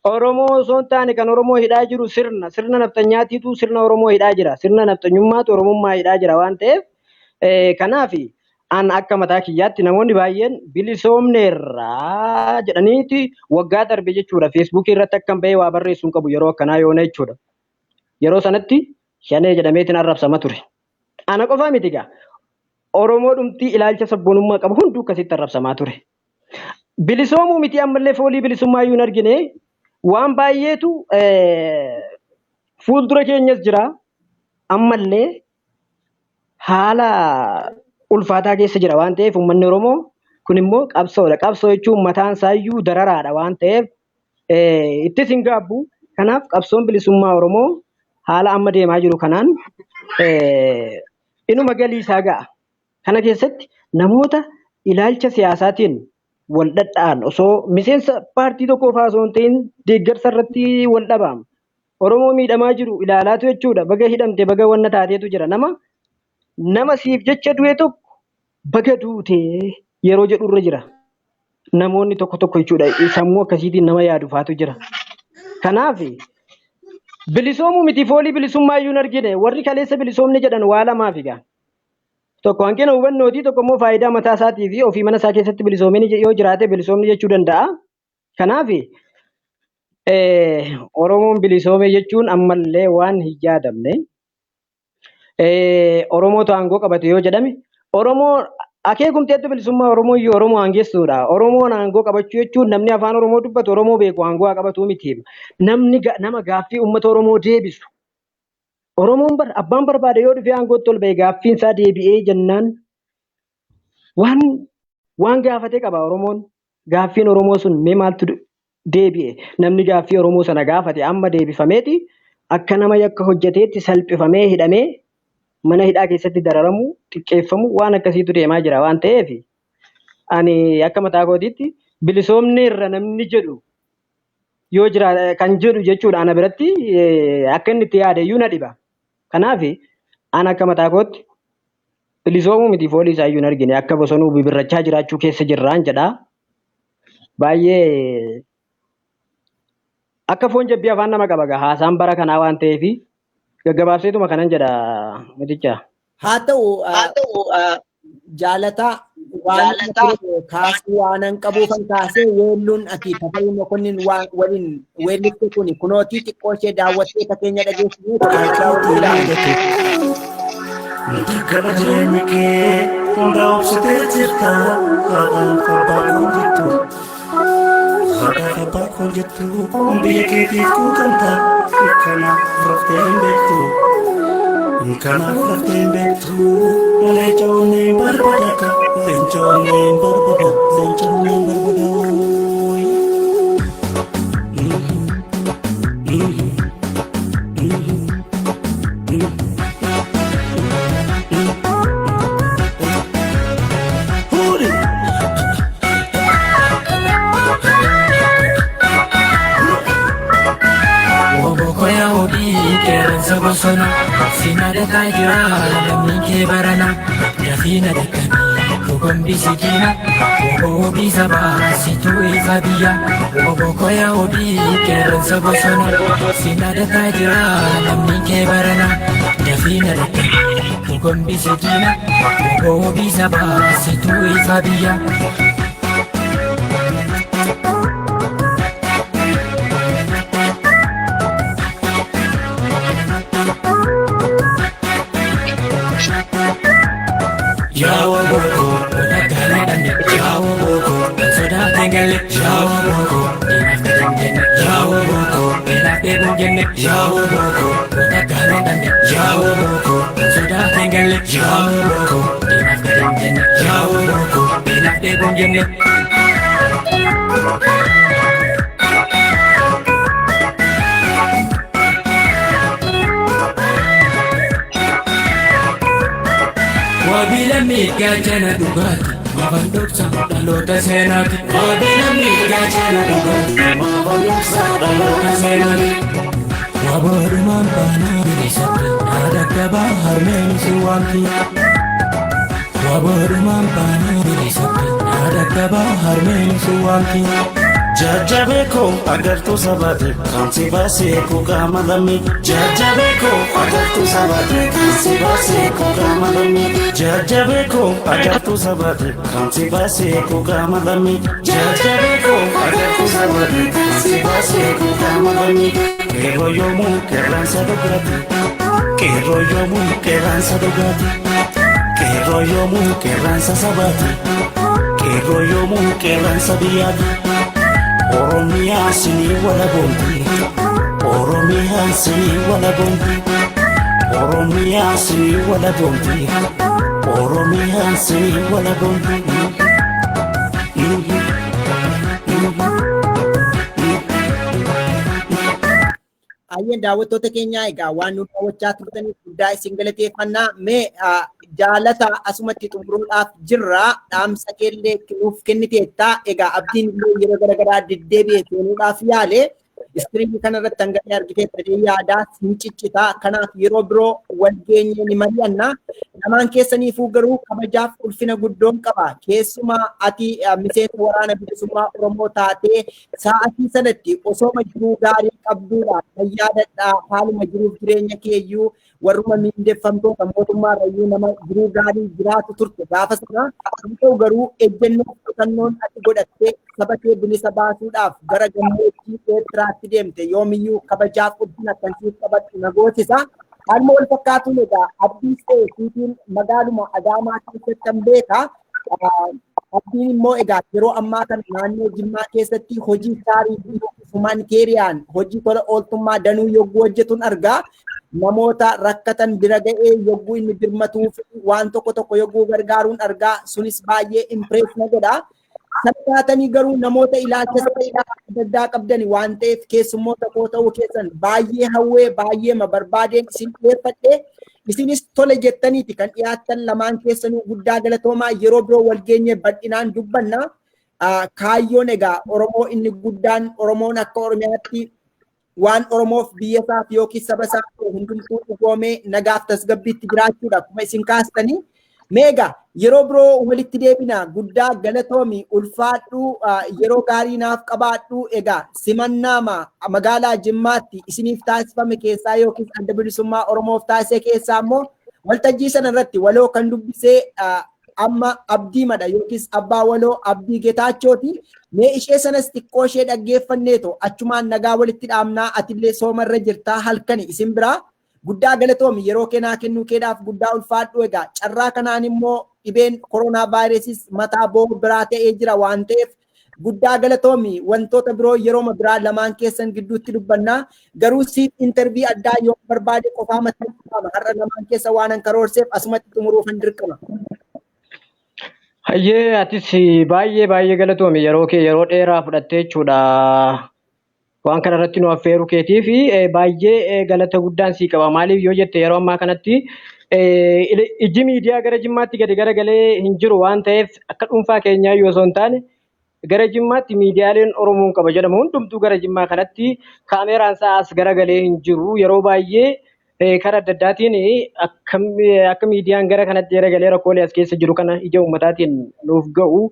Oromoo osoo hin taane kan Oromoo hidhaa jiru sirna nafxanyaatiitu sirna Oromoo hidhaa jira. Sirna nafxanyummaatu Oromummaa hidhaa jira waan ta'eef kanaaf An akka mataa kiyyaatti namoonni baay'een bilisoomneerraa jedhaniiti waggaa darbe jechuudha. Feesbuukii irratti akkan bahee waa barreessuu hin qabu yeroo akkanaa yoona jechuudha. Yeroo sanatti shanee jedhameetiin arrabsama ture. Ana qofaa miti egaa. Oromoo dhumtii ilaalcha sabboonummaa qabu hunduu akkasitti arrabsamaa ture. Bilisoomuu miti ammallee foolii bilisummaa iyyuu hin argine waan baay'eetu fuuldura keenyas jira. Ammallee haala ulfaataa keessa jira waan ta'eef uummanni Oromoo kun immoo qabsoodha. Qabsoo jechuun mataan isaayyuu dararaadha waan ta'eef ittis hin gaabbu. Kanaaf qabsoon bilisummaa Oromoo haala amma deemaa jiru kanaan inuma galii isaa ga'a. Kana keessatti namoota ilaalcha siyaasaatiin wal dhadha'an osoo miseensa paartii tokkoo fa'aa osoo hin ta'in deeggarsa irratti wal dhabaam. Oromoo miidhamaa jiru ilaalaatu jechuudha. Baga hidhamte baga wanna taateetu jira. Nama siif jecha du'e tokko baga duutee yeroo jedhurra jira. Namoonni tokko tokko jechuudha sammuu akkasiitiin nama yaadu faatu jira. Kanaaf bilisoomuu miti foolii bilisummaa iyyuu hin argine warri kaleessa bilisoomne jedhan waa lamaaf egaa. Tokko hanqina hubannootii tokko immoo faayidaa mataa isaatii fi ofii mana isaa keessatti bilisoomni yoo jiraate bilisoomni jechuu danda'a. Kanaaf Oromoon bilisoome jechuun ammallee waan hin yaadamne. Oromootu aangoo qabate yoo jedhame Oromoo akeekumti adda bilisummaa Oromoo iyyuu Oromoo aangessuudha. Oromoon aangoo qabachuu jechuun namni afaan Oromoo dubbatu Oromoo beeku aangoo haa qabatu miti. Namni nama gaaffii uummata Oromoo deebisu. Oromoon bar abbaan barbaade yoo dhufee aangootti ol ba'e gaaffiin isaa deebi'ee jennaan waan gaafate qaba Oromoon. Gaaffiin Oromoo sun mee maaltu deebi'e? Namni gaaffii Oromoo sana gaafate amma deebifameeti akka nama yakka hojjeteetti salphifamee hidhamee mana hidhaa keessatti dararamu, xiqqeeffamu waan akkasiitu deemaa jira waan ta'eef ani akka mataa kootiitti bilisoomni irra namni jedhu yoo jira kan jedhu jechuudha ana biratti akka inni itti yaade iyyuu na dhiba. Kanaaf ana akka mataa kootti bilisoomuu miti foolii isaa iyyuu hin argine akka bosonuu bibirrachaa jiraachuu keessa jirraan jedha. Baay'ee akka foon jabbii afaan nama qaba gaa haasaan bara kanaa waan ta'eef gaggabaabseetuma kanan jedha miticha. Haa ta'u jaalataa waan kaasuu waanan qabuufan kaasee weelluun ati Tafarii Mokonnin waliin weellifte kun kunootii xiqqoo ishee daawwattee fakkeenya dhageessisuu Dargaba jireenya kee hunda obsitee jirta haadhaaf abbaa koo jettu. Haadhaaf abbaa koo jettu biyya keetiif kuutamta kanaaf raftee hin beektu. Kanaaf raftee hin beektu. Leenca onnee barbaada leenca onnee barbaada leenca onnee barbaada. Obokoya obii qeerransa bosona Sina dhagaa jira lammiin kee barana Dafiina dakkanii gogombisi diina Oboo sabaa situu ifa biyya Obokoya obii qeerransa bosona Sina dhagaa jira lammiin kee barana Dafiina dakkanii gogombisi diina Oboo sabaa situu ifa biyya. Yawo boko, dagala dande. Yawo boko, sodaateen galle. Yawo boko, diinaaf gadaan jenne. Yawo boko, beelaaf dheebuun jenne. Yawo boko, dagala dande. Yawo boko, sodaateen galle. Yawo boko, diinaaf gadaan jenne. Yawo boko, beelaaf dheebuun jenne. Wabii lammii gaachana dhugaati. Maafan dhoksa dhaloota seenaati. Wabii lammii gaachana dhugaati. Maafan dhoksa dhaloota seenaati. Waboodhumaan baanaa bilisatti haadha gabaa harmeen si waamti. Waboodhumaan baanaa bilisatti haadha gabaa harmeen si waamti. Jajjabeekoo agartuu sabaate kan si baasee kuuqaama lammii. Jajjabeekoo agartuu sabaate kan si baasee kuuqaama lammii. Jajjabeekoo agartuu sabaate kan si baasee kuuqaama lammii. Jajjabeekoo agartuu sabaate kan si baasee kuuqaama lammii. Qeerroo yoomuu qeerransa dhugaati. Qeerroo yoomuu qeerransa dhugaati. Qeerroo yoomuu qeerransa sabaati. Qeerroo yoomuu qeerransa biyyaati. Oromiyaa sinii wala boonti. Oromiyaa sinii wala boonti. Oromiyaa sinii wala boonti. Oromiyaa sinii wala boonti. Ayyeen, daawwattoota keenyaa, egaa waan nu daawwachaa turtaniif guddaa isin galateeffannaa. Mee jaalata, asumatti xumuruudhaaf jirra. Dhaamsa keellee nuuf kenniteetta. Egaa Abdiin illee yeroo garaagaraa deddeebi'ee seenuudhaaf yaale. Iskiriinii kanarratti hangalee argiteetta yaadaa hin ciccitaa. Kanaaf yeroo biroo wal geenye ni mari'anna. Lamaan keessaniifuu garuu kabajaaf ulfina guddoon qaba. Keessumaa ati miseensa Waraana Bilisummaa Oromoo taatee sa'aatii sanatti osooma jiruu gaarii qabduudha. Kan yaadadhaa, haaluma jiruuf jireenya keeyyuu warruma miindeffamtoota mootummaa irrayyuu nama jiruu gaarii jiraatu turte gaafa sana. Haa ta'u garuu, ejjennoo kutannoon ati godhattee saba kee bilisa baasuudhaaf gara gammoojjii Eertiraatti deemte yoomiyyuu kabajaaf ulfina kan siif qabadhu na goosisa. Haaluma wal fakkaatuun egaa Abdiis ta'e siitiin magaaluma Adaamaa keessatti kan beeka. Abdiin immoo egaa yeroo ammaa kana naannoo Jimmaa keessatti hojii charity, humanitarian, hojii tola ooltummaa danuu yogguu hojjetuun argaa. Namoota rakkatan bira ga'ee yogguu inni birmatuu fi waan tokko tokko yogguu gargaaruun argaa, sunis baay'ee impress na godha. Sana taatanii garuu namoota ilaalcha adda addaa qabdani waan ta'eef keessummoota koo ta'uu keessan baay'ee hawwee, baay'ee ma barbaadeen isin dhiyeeffadhe. Isinis tole jettaniiti kan dhiyaattan. Lamaan keessanuu guddaa galatoomaa. Yeroo biroo wal geenye bal'inaan dubbanna. Kaayyoon egaa Oromoo inni guddaan Oromoon akka Oromiyaatti waan Oromoof biyya isaaf yookiin saba isaaf hundumtuu dhugoomee nagaaf tasgabbiitti jiraachuudha akkuma isin kaastanii. Meegaa yeroo biroo walitti deebina. Guddaa galatoomi, ulfaadhu, yeroo gaarii naaf qabaadhu. Egaa simannaama magaalaa Jimmaatti isiniif taasifame keessaa yookiin Adda Bilisummaa Oromoof taasise keessaa immoo waltajjii sana irratti waloo kan dubbisee amma Abdii Madha yookiis abbaa waloo Abdii Getaachooti. Mee ishee sanas xiqqoo ishee dhaggeeffanneeto achumaan nagaa walitti dhaamnaa. Atillee soomarra jirtaa, halkani isin biraa. Guddaa galatoomi, yeroo kennaa kennuu keedhaaf guddaa ulfaadhu. Egaa carraa kanaan immoo dhibeen koronaa vaayirasiis mataa boo biraa ta'ee jira waan ta'eef guddaa galatoomi. Wantoota biroo yeroo biraa lamaan keessan gidduutti dubbannaa. Garuu siif interview addaa yoo barbaade qofaa mataa har'a lamaan keessa waan an karoorseef asumatti xumuruufan dirqama. Hayyee, atis baay'ee baay'ee galatoomi, yeroo kee yeroo dheeraa fudhattee jechuudha. Waan kana irratti nu affeeruu keetii fi baay'ee galata guddaan sii qaba. Maaliif yoo jette, yeroo ammaa kanatti ijji miidiyaa gara Jimmaatti gadi garagalee hin jiru waan ta'eef, akka dhuunfaa keenyaa yoo osoo hin taane gara Jimmaatti miidiyaaleen Oromoon qaba jedhamu hundumtuu gara Jimmaa kanatti kaameraan isaa as garagalee hin jiru. Yeroo baay'ee karaa adda addaatiin akka miidiyaan gara kanatti garagalee rakkoolee as keessa jiru kana ija uummataatiin nuuf ga'u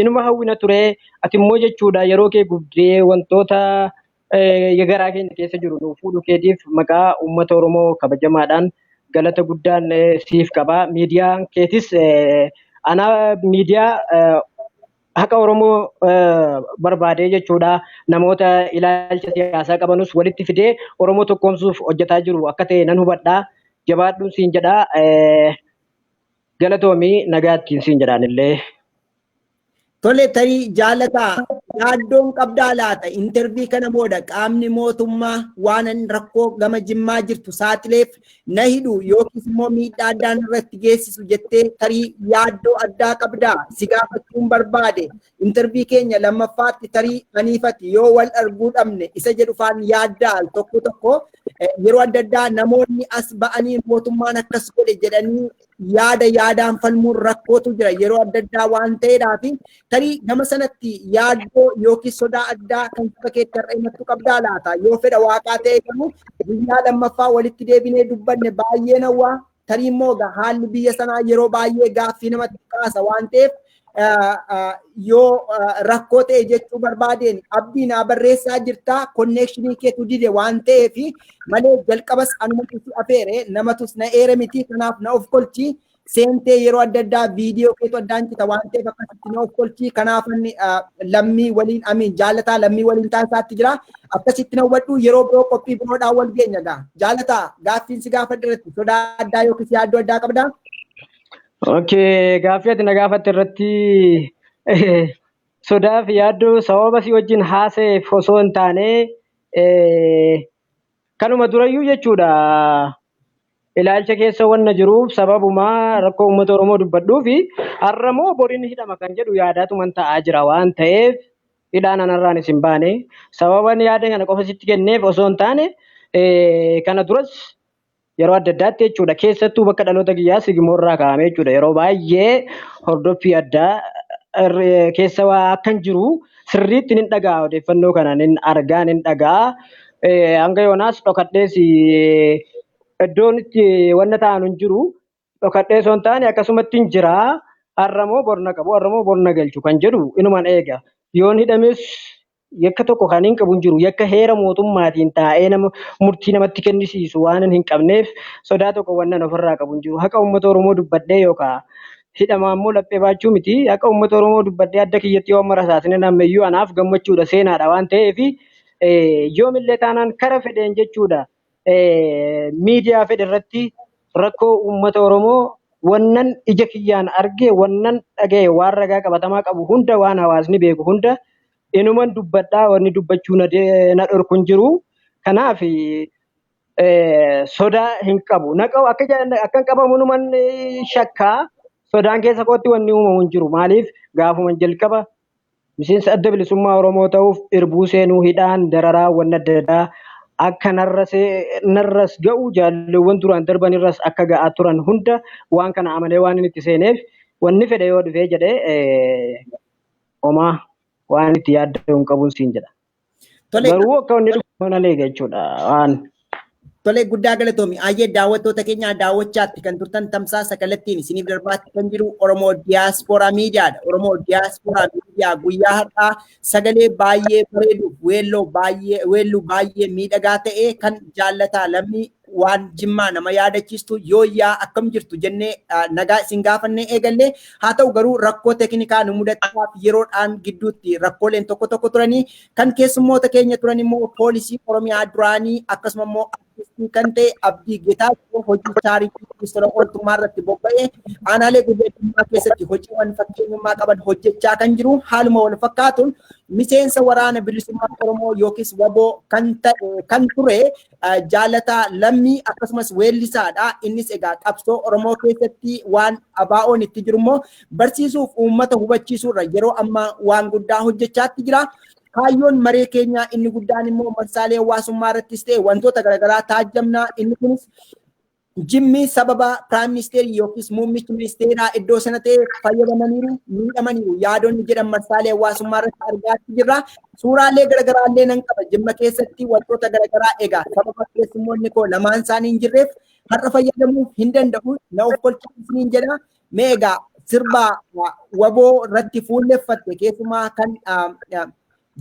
inuma hawwina ture. Ati immoo jechuudha yeroo kee gubdee wantoota garaa keenya keessa jiru nuuf fuudhuu keetiif maqaa uummata Oromoo kabajamaadhaan galata guddaan siif qaba. Miidiyaan keetis ana miidiyaa haqa Oromoo barbaadee jechuudha. Namoota ilaalcha siyaasaa qabanus walitti fidee Oromoo tokkoomsuuf hojjetaa jiru akka ta'e nan hubadha. Jabaadhuun siin jedha. Galatoomii, nagaattiin siin jedhaan illee. Tole, tarii jaalataa yaaddoon qabdaa laata? Interview kana booda qaamni mootummaa waan rakkoo gama Jimmaa jirtu saaxileef na hidhu yookiis immoo miidhaa addaan irratti geessisu jettee tarii yaaddoo addaa qabdaa? Si gaafachuun barbaade. Interview keenya lammaffaatti tarii aniifati yoo wal arguu dhabne isa jedhu faan yaaddaa. Al tokko tokko yeroo adda addaa namoonni as ba'anii mootummaan akkas godhe jedhanii yaada yaadaan falmuun rakkootu jira yeroo adda addaa waan ta'eedhaa fi tarii gama sanatti yaaddoo yookiin sodaa addaa kan saba keetti har'a himattu qabdaa laata? Yoo fedha Waaqaa ta'e garuu guyyaa lammaffaa walitti deebinee dubbanne baay'ee nawwaa. Tarii immoo haalli biyya sanaa yeroo baay'ee gaaffii namatti kaasa waan ta'eef Yoo rakkoo ta'e jechuu barbaadeen Abdii naa barreessaa jirtaa, connection keetu dide waan ta'eef malee jalqabas anumatu si afeere, namatus na eere miti. Kanaaf na of kolchi. Seentee yeroo adda addaa viidiyoo keetu addaan cita waan ta'eef akkasitti na of kolchi. Kanaaf inni Lammii waliin, amiin, Jaalataa Lammii waliin taasisaatti jira. Akkasitti na hubadhu. Yeroo biroo qophii biroodhaan wal geenya gaa. Jaalataa, gaaffiin si gaafadhe irratti sodaa addaa yookiis yaaddoo addaa qabdaa? Okay, gaaffii ati na gaafatte irratti sodaa fi yaaddoo sababa si wajjin haasa'eef osoo hin taane, kanuma durayyuu jechuudha. Ilaalcha keessa wanna jiruuf, sababuma rakkoo uummata Oromoo dubbadhuu fi har'a moo boriin hidhama kan jedhu yaadaatuman ta'aa jira waan ta'eef, hidhaan anarraan isin baane. Sababan yaada kana qofa sitti kenneef osoo hin taane, kana duras yeroo adda addaatti jechuudha, keessattuu bakka dhaloota kiyyaa Sigimoorraa kaa'ame jechuudha, yeroo baay'ee hordoffii addaa keessa waa akkan jiru sirriitti nin dhaga'a, odeeffannoo kana nin argaa, nin dhaga'a. Hanga yoonaas dhokadhees iddoon itti wanna ta'an hin jiru. Dhokadhee osoo hin taane akkasumatti hin jira. Har'a moo borna qabu, har'a moo borna galchu kan jedhu inuman eega. Yoon hidhames yakka tokko kan hin qabu hin jiru. Yakka heera mootummaatiin taa'ee nama murtii namatti kennisiisu waan hin qabneef, sodaa tokko wannan ofirraa qabu hin jiru. Haqa uummata Oromoo dubbadhee yookaan hidhamaa immoo laphee baachuu miti. Haqa uummata Oromoo dubbadhee adda kiyyatti yoo amma rasaasne nammayyuu anaaf gammachuudha, seenaadha waan ta'eef, yoomillee taanaan kara fedheen jechuudha. Miidiyaa fedhe irratti rakkoo uummata Oromoo wannan ija kiyyaan arge, wannan dhagaye, waan ragaa qabatamaa qabu hunda, waan hawaasni beeku hunda inuman dubbadhaa, wanni dubbachuu na dhorku hin jiru. Kanaaf sodaa hin qabu. Akka hin qabamu numan shakkaa, sodaan keessa kootti wanni uumamu hin jiru. Maaliif, gaafuma jalqaba miseensa Adda Bilisummaa Oromoo ta'uuf irbuu seenuu, hidhaan dararaa wanni adda addaa akka narras ga'u, jaalleewwan duraan darban irras akka ga'aa turan hunda waan kana amanee waan inni itti seeneef, wanni fedhe yoo dhufee jedhee homaa waan itti yaadda'u hin qabuun siin jedha. Garuu akka wanni dhufu mana leega jechuudha. Waan Tole, guddaa galatoomi. Ayyee, daawwattoota keenya, daawwachaatti kan turtan tamsaasa kallattiin isiniif darbaatti kan jiru Oromoo Diyaaspooraa Miidiyaadha. Oromoo Diyaaspooraa Miidiyaa guyyaa har'aa sagalee baay'ee bareeduuf weelloo baay'ee weelluu baay'ee miidhagaa ta'e kan Jaallataa Lammii, waan Jimmaa nama yaadachiistu, "Yooyyaa, akkam jirtu?" jennee nagaa isin gaafannee eegallee. Haa ta'u garuu rakkoo teeknikaa nu mudachuudhaaf yeroodhaan gidduutti rakkooleen tokko tokko turanii, kan keessummoota keenya turan immoo poolisii Oromiyaa duraanii akkasuma immoo artistii kan ta'e Abdii Getaachoo, hojii chaaritii tola ooltummaa irratti bobba'ee aanaalee guddinaa keessatti hojiiwwan fakkeenyummaa qaban hojjechaa kan jiru, haaluma wal fakkaatuun miseensa Waraana Bilisummaa Oromoo yookiis WABOO kan ta'e kan ture Jaalataa Lammii, akkasumas weellisaadha. Innis egaa qabsoo Oromoo keessatti waan ABO'n itti jiru immoo barsiisuuf uummata hubachiisuurra yeroo ammaa waan guddaa hojjechaatti jira. Kaayyoon maree keenyaa inni guddaan immoo marsaalee hawaasummaa irrattis ta'e wantoota garaagaraa taajjabnaa. Inni kunis Jimmi sababa prime ministerii yookiis muummichi ministeeraa iddoo sana ta'e fayyadamaniiru, miidhamaniiru yaadonni jedhan marsaalee hawaasummaa irratti argaatti jirra. Suuraalee garaagaraallee nan qaba. Jimma keessatti wantoota garaagaraa egaa sababa keessummoonni koo lamaan isaanii hin jirreef har'a fayyadamuu hin danda'u. Na of kolchaa isiniin jedha. Mee egaa sirba WABOO irratti fuulleffatte keessumaa kan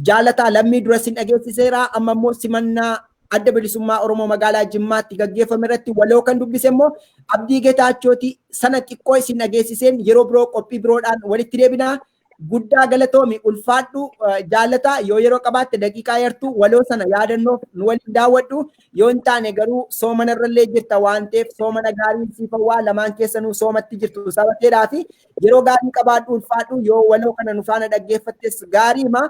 Jaalataa Lammii dura sin dhageessiseera. Amma immoo simannaa Adda Bilisummaa Oromoo magaalaa Jimmaatti gaggeeffame irratti waloo kan dubbise immoo Abdii Getaachooti. Sana xiqqoo isin dhageessiseen yeroo biroo qophii biroodhaan walitti deebinaa. Guddaa galatoomi, ulfaadhu. Jaalataa, yoo yeroo qabaatte daqiiqaa yartuu waloo sana yaadannoof nu waliin daawwadhu. Yoo hin taane garuu soomana irrallee jirta waan ta'eef soomana gaarii siif hawwaa. Lamaan keessanuu soomatti jirtu sabateedhaa fi yeroo gaarii qabaadhu, ulfaadhu. Yoo waloo kana nu faana dhaggeeffattes gaariima.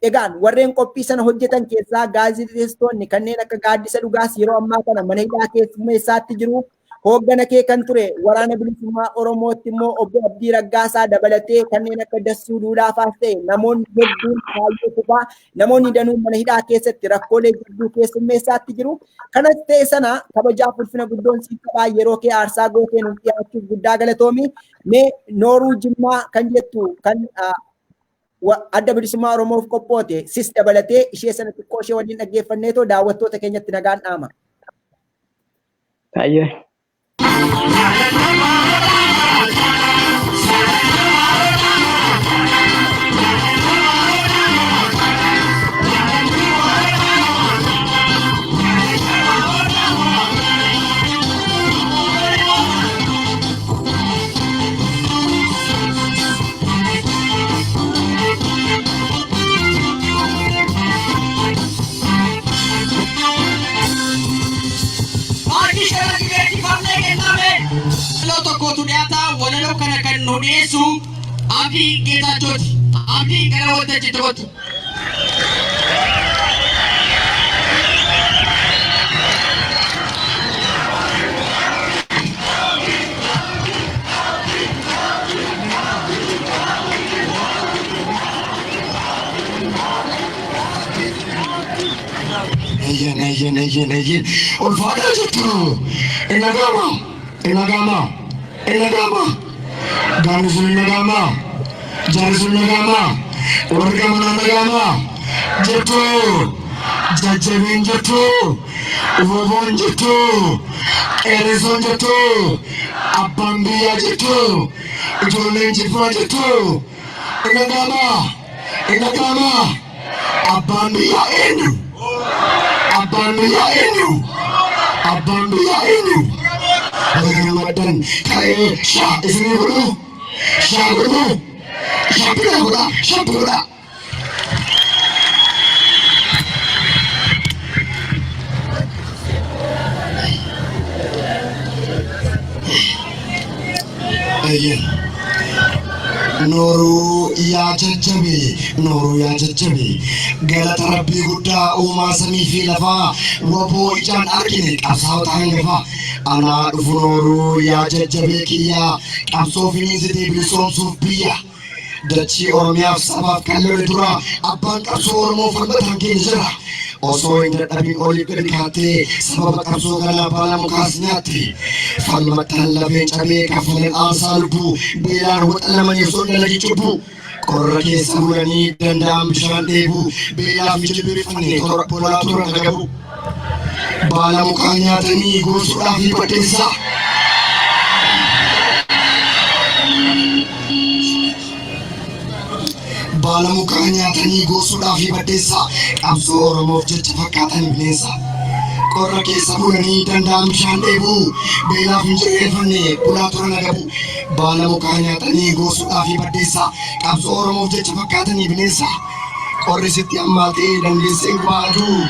Egaan warreen qophii sana hojjetan keessaa gaazexeessitoonni kanneen akka Gaaddisa Dhugaas yeroo ammaa kana mana hidhaa keessummeessaatti jiru. Hooggana kee kan ture Waraana Bilisummaa Oromootti immoo obbo Abdii Raggaasaa dabalatee kanneen akka Dassuu Duulaafaas ta'e namoonni hedduun, baay'ee kufaa, namoonni danuun mana hidhaa keessatti rakkoolee jidduu keessummeessaatti jiru. Kanas ta'e sana kabajaaf ulfina guddoon siif qabaa, yeroo kee aarsaa gootee nuuf dhiyaachuuf guddaa galatoomi. Mee "Nooruu Jimmaa" kan jettu kan Adda Bilisummaa Oromoof qophoote sis dabalatee ishee sana xiqqoo ishee waliin dhaggeeffanneetoo daawwattoota keenyatti nagaan dhaama. Baay'ee. dhiyeessu Abdii Geetaachooti. Abdii gara waltajjiitti kottu. Eyyen, eyyen, eyyen, eyyen. Ulfaadhaa jirtu. Inna gaama. Inna gaama. Inna gaama. Gaanni sun inna gaama. Jaarri sun inna gaama. Warri gamanaa inna gaama. Jirtu. Jajjabiin jirtu. Woboon jirtu. Qeerransoon jirtu. Abbaan biyyaa jirtu. Ijoolleen jilfaa jirtu. Inna gaama. Inna gaama. Abbaan biyyaa eenyu? Abbaan biyyaa eenyu? Abbaan biyyaa eenyu? Baga gammaddan ka'ee shaa isinii godhu. Shaa godhu. Shabbira godha. Shabbi godha. Eeyyee. Nooruu yaa jajjabe, nooruu yaa jajjabe. Galata Rabbii guddaa uumaa samii fi lafaa waboo ijaan argine qabsaa'ota hangafaa. Anaa dhufu nooruu yaa jajjabee kiyyaa qabsoo finiinsitee bilisoomsuuf biyya. Dachii Oromiyaaf sabaaf kan lole dura abbaan qabsoo Oromoo falmataan keenya jira. Osoo hin dadhabin oliif gadi kaattee sababa qabsoo kanaa baala mukaas nyaatte. Falmattaan lafeen cabee kaffalan aarsaa lubbuu beelaan waxalamanii osoo hin dalagin cubbuu. Qorra keessa bulanii danda'an bishaan dheebuu beelaaf hin jilbeeffanne toora bolaa turan agabuu. Baala mukaa nyaatanii gosuudhaaf fi baddeessaa. Baala mukaa nyaatanii gosuudhaaf fi baddeessaa. Qabsoo Oromoof jecha fakkaatan bineensa. Qorra keessa bulanii danda'an bishaan dheebuu beelaaf hin jilbeeffanne bulaa turan agabuu. Baala mukaa nyaatanii gosuudhaaf fi baddeessaa. Qabsoo Oromoof jecha fakkaatanii bineensa. Qorri sitti hammaatee dandeessee gubaa aduu.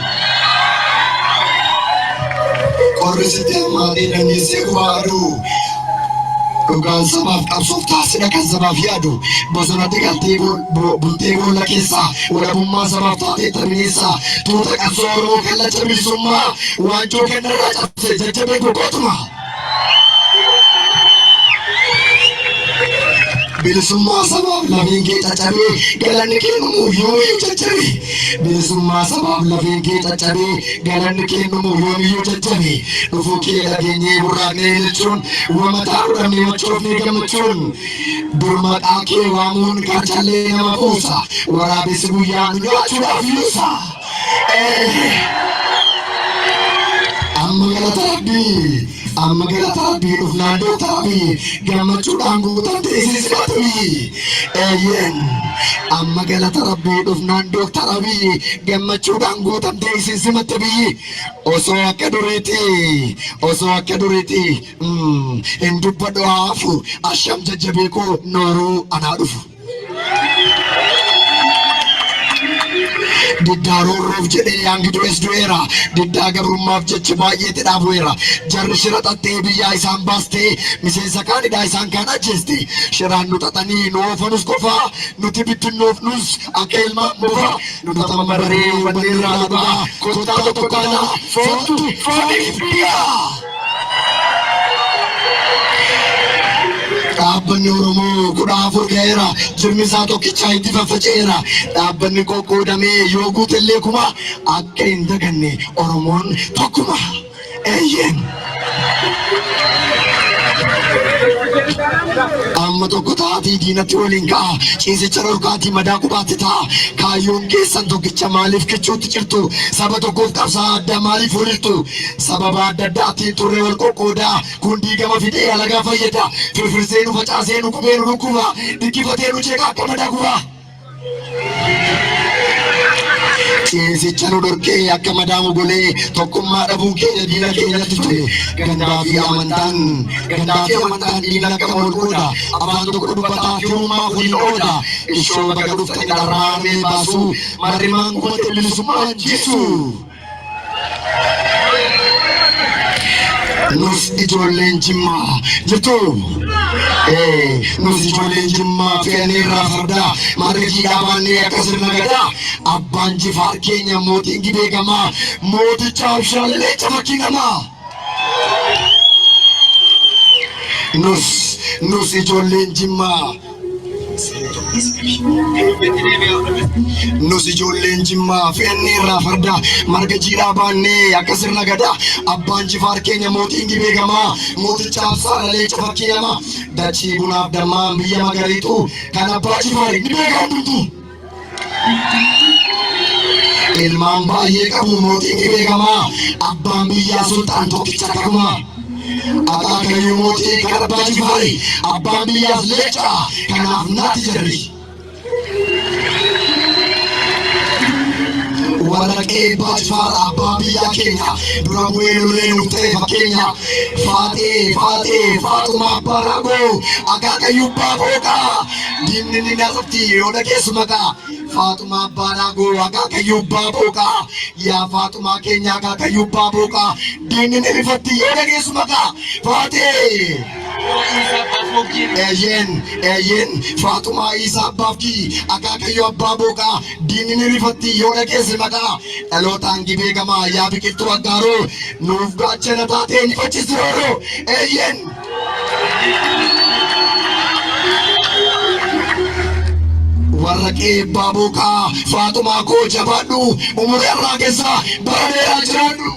Qorri sitti hammaatee dandeessee gubaa aduu. Dhugaan sabaaf qabsoof taasisa kan sabaaf yaadu. Bosonatti galtee bultee boolla keessaa walabummaa sabaaf taatee tarbineessa. Tuuta qabsoo Oromoo kallacha bilisummaa waanjoo kennarraa cabse jajjabee gogootuma. Bilisummaa sabaaf lafeen kee caccabee galanni kennamuuf yoomiyyuu jajjabe. Bilisummaa sabaaf lafeen kee caccabee galanni kennamuuf yoomiyyuu jajjabe. Dhufuu kee dhageenyee burraaqnee jechuun wamataa godhamnee machoofnee gammachuun dur maqaa kee waamuun karchallee nama buusa. Waraabessi guyyaa nu nyaachuudhaaf yuusa. Amma galata Rabbii, amma galata Rabbii dhufnaan Dooktar Abiy gammachuudhaan guutamte isin simatu biyyi. Eeyyeen amma galata Rabbii dhufnaan Dooktar Abiy gammachuudhaan guutamte isin simatte biyyi. Osoo akka duriiti, osoo akka duriiti hin dubbadhu haafu asham jajjabee koo nooruu anaa dhufu. Diddaa roorroof jedhee yaangi du'es du'eera. Diddaa gabrummaaf jecha baay'eetti dhaabu'eera. Jarri shira xaxxee biyyaa isaan baastee miseensa kaanidhaa isaan kaan ajjeeste. Shiraan nu xaxanii nu oofanus qofaa nuti bittinnoofnus akka ilmaan bofaa. Nu xaxambarree hubanneerraa dhugaa kottaa tokko taanaa foontu fooniif biyyaa. Dhaabbanni Oromoo 14 ga'eera. Jirmi isaa tokkichaa itti faffaca'eera. Dhaabbanni qoqqoodamee yoo guutellee kuma akka hin daganne Oromoon tokkuma. Eeyyeen. Amma tokko taatii diinatti waliin ka'a. Ciisicha dhorkaatii madaa qubaatti ta'a. Kaayyoon keessan tokkicha maaliif kichuutti cirtu? Saba tokkoof qabsaa addaa maaliif walirtu? Sababa adda addaatiin turre wal qoqqoodaa. Kun diigama fidee alagaa fayyada. Firfirsee nu facaasee nu gubee nu dhukkuba. Dhikkifatee nu jeeqa akka madaa gubaa. Ciisicha nu dhorkee akka madaa mogolee tokkummaa dhabuun keenya diina keenyatti tole. Gandaa fi amantaan gandaa fi amantaan diina akka wal qooda. Afaan tokko dubbataa firummaa waliin ooda. Ishoo baga dhuftanii dharraamee baasuu marrimaan gubate bilisummaan jisu. Nus ijoolleen Jimmaa jirtu. Nus ijoolleen Jimmaa fe'annee irraa fardaa marga jiidhaa baannee akka sirna gadaa abbaan Jifaar keenya mootiin Gibee gamaa mooticha Abshaalee leenca fakkii namaa. Nus nus ijoolleen Jimmaa Nus ijoolleen Jimmaa fe'annee irraa farda marga jiidhaa baannee akka sirna gadaa abbaan Jifaar keenya mootiin Gibee gamaa mooticha Absaala leenca fakkii namaa dachii bunaaf dammaan biyya magariitu kan abbaa Jifaari ni beeka hundumtuu. Ilmaan baay'ee qabu mootiin Gibee gamaa abbaan biyyaa sulxaan tokkicha kakumaa. Akaakayyuu mootii kan abbaa Jifaari abbaan biyyaas leenca kanaaf naati jarri. Warra qeebbaa Jifaar abbaa biyyaa keenya dura bu'ee lolee nuuf ta'e fakkeenya. Faaxee faaxee faaxuma abbaa raagoo akaakayyuu abbaa booqaa diinni ni nasabti yoo dhageessu maqaa. Faaxumaa abbaa raagoo akaakayyuu abbaa booqaa yaa faaxumaa keenya akaakayyuu abbaa booqaa diinni ni rifatti yoo dhageessu maqaa. Faaxee. Eeyyeen eeyyeen Faaxumaa Iisaa Abbaafkii akaakayyuu abbaa booqaa diinni ni rifatti yoo dhageesse maqaa dhalootaan Gibee gamaa yaa biqiltuu aggaaroo nuuf gaachana taatee ni faccisti rooroo eeyyeen. Warra qeebbaa booqaa Faaxumaa koo jabaadhu umurii har'aa keessa bara dheeraa jiraadhu.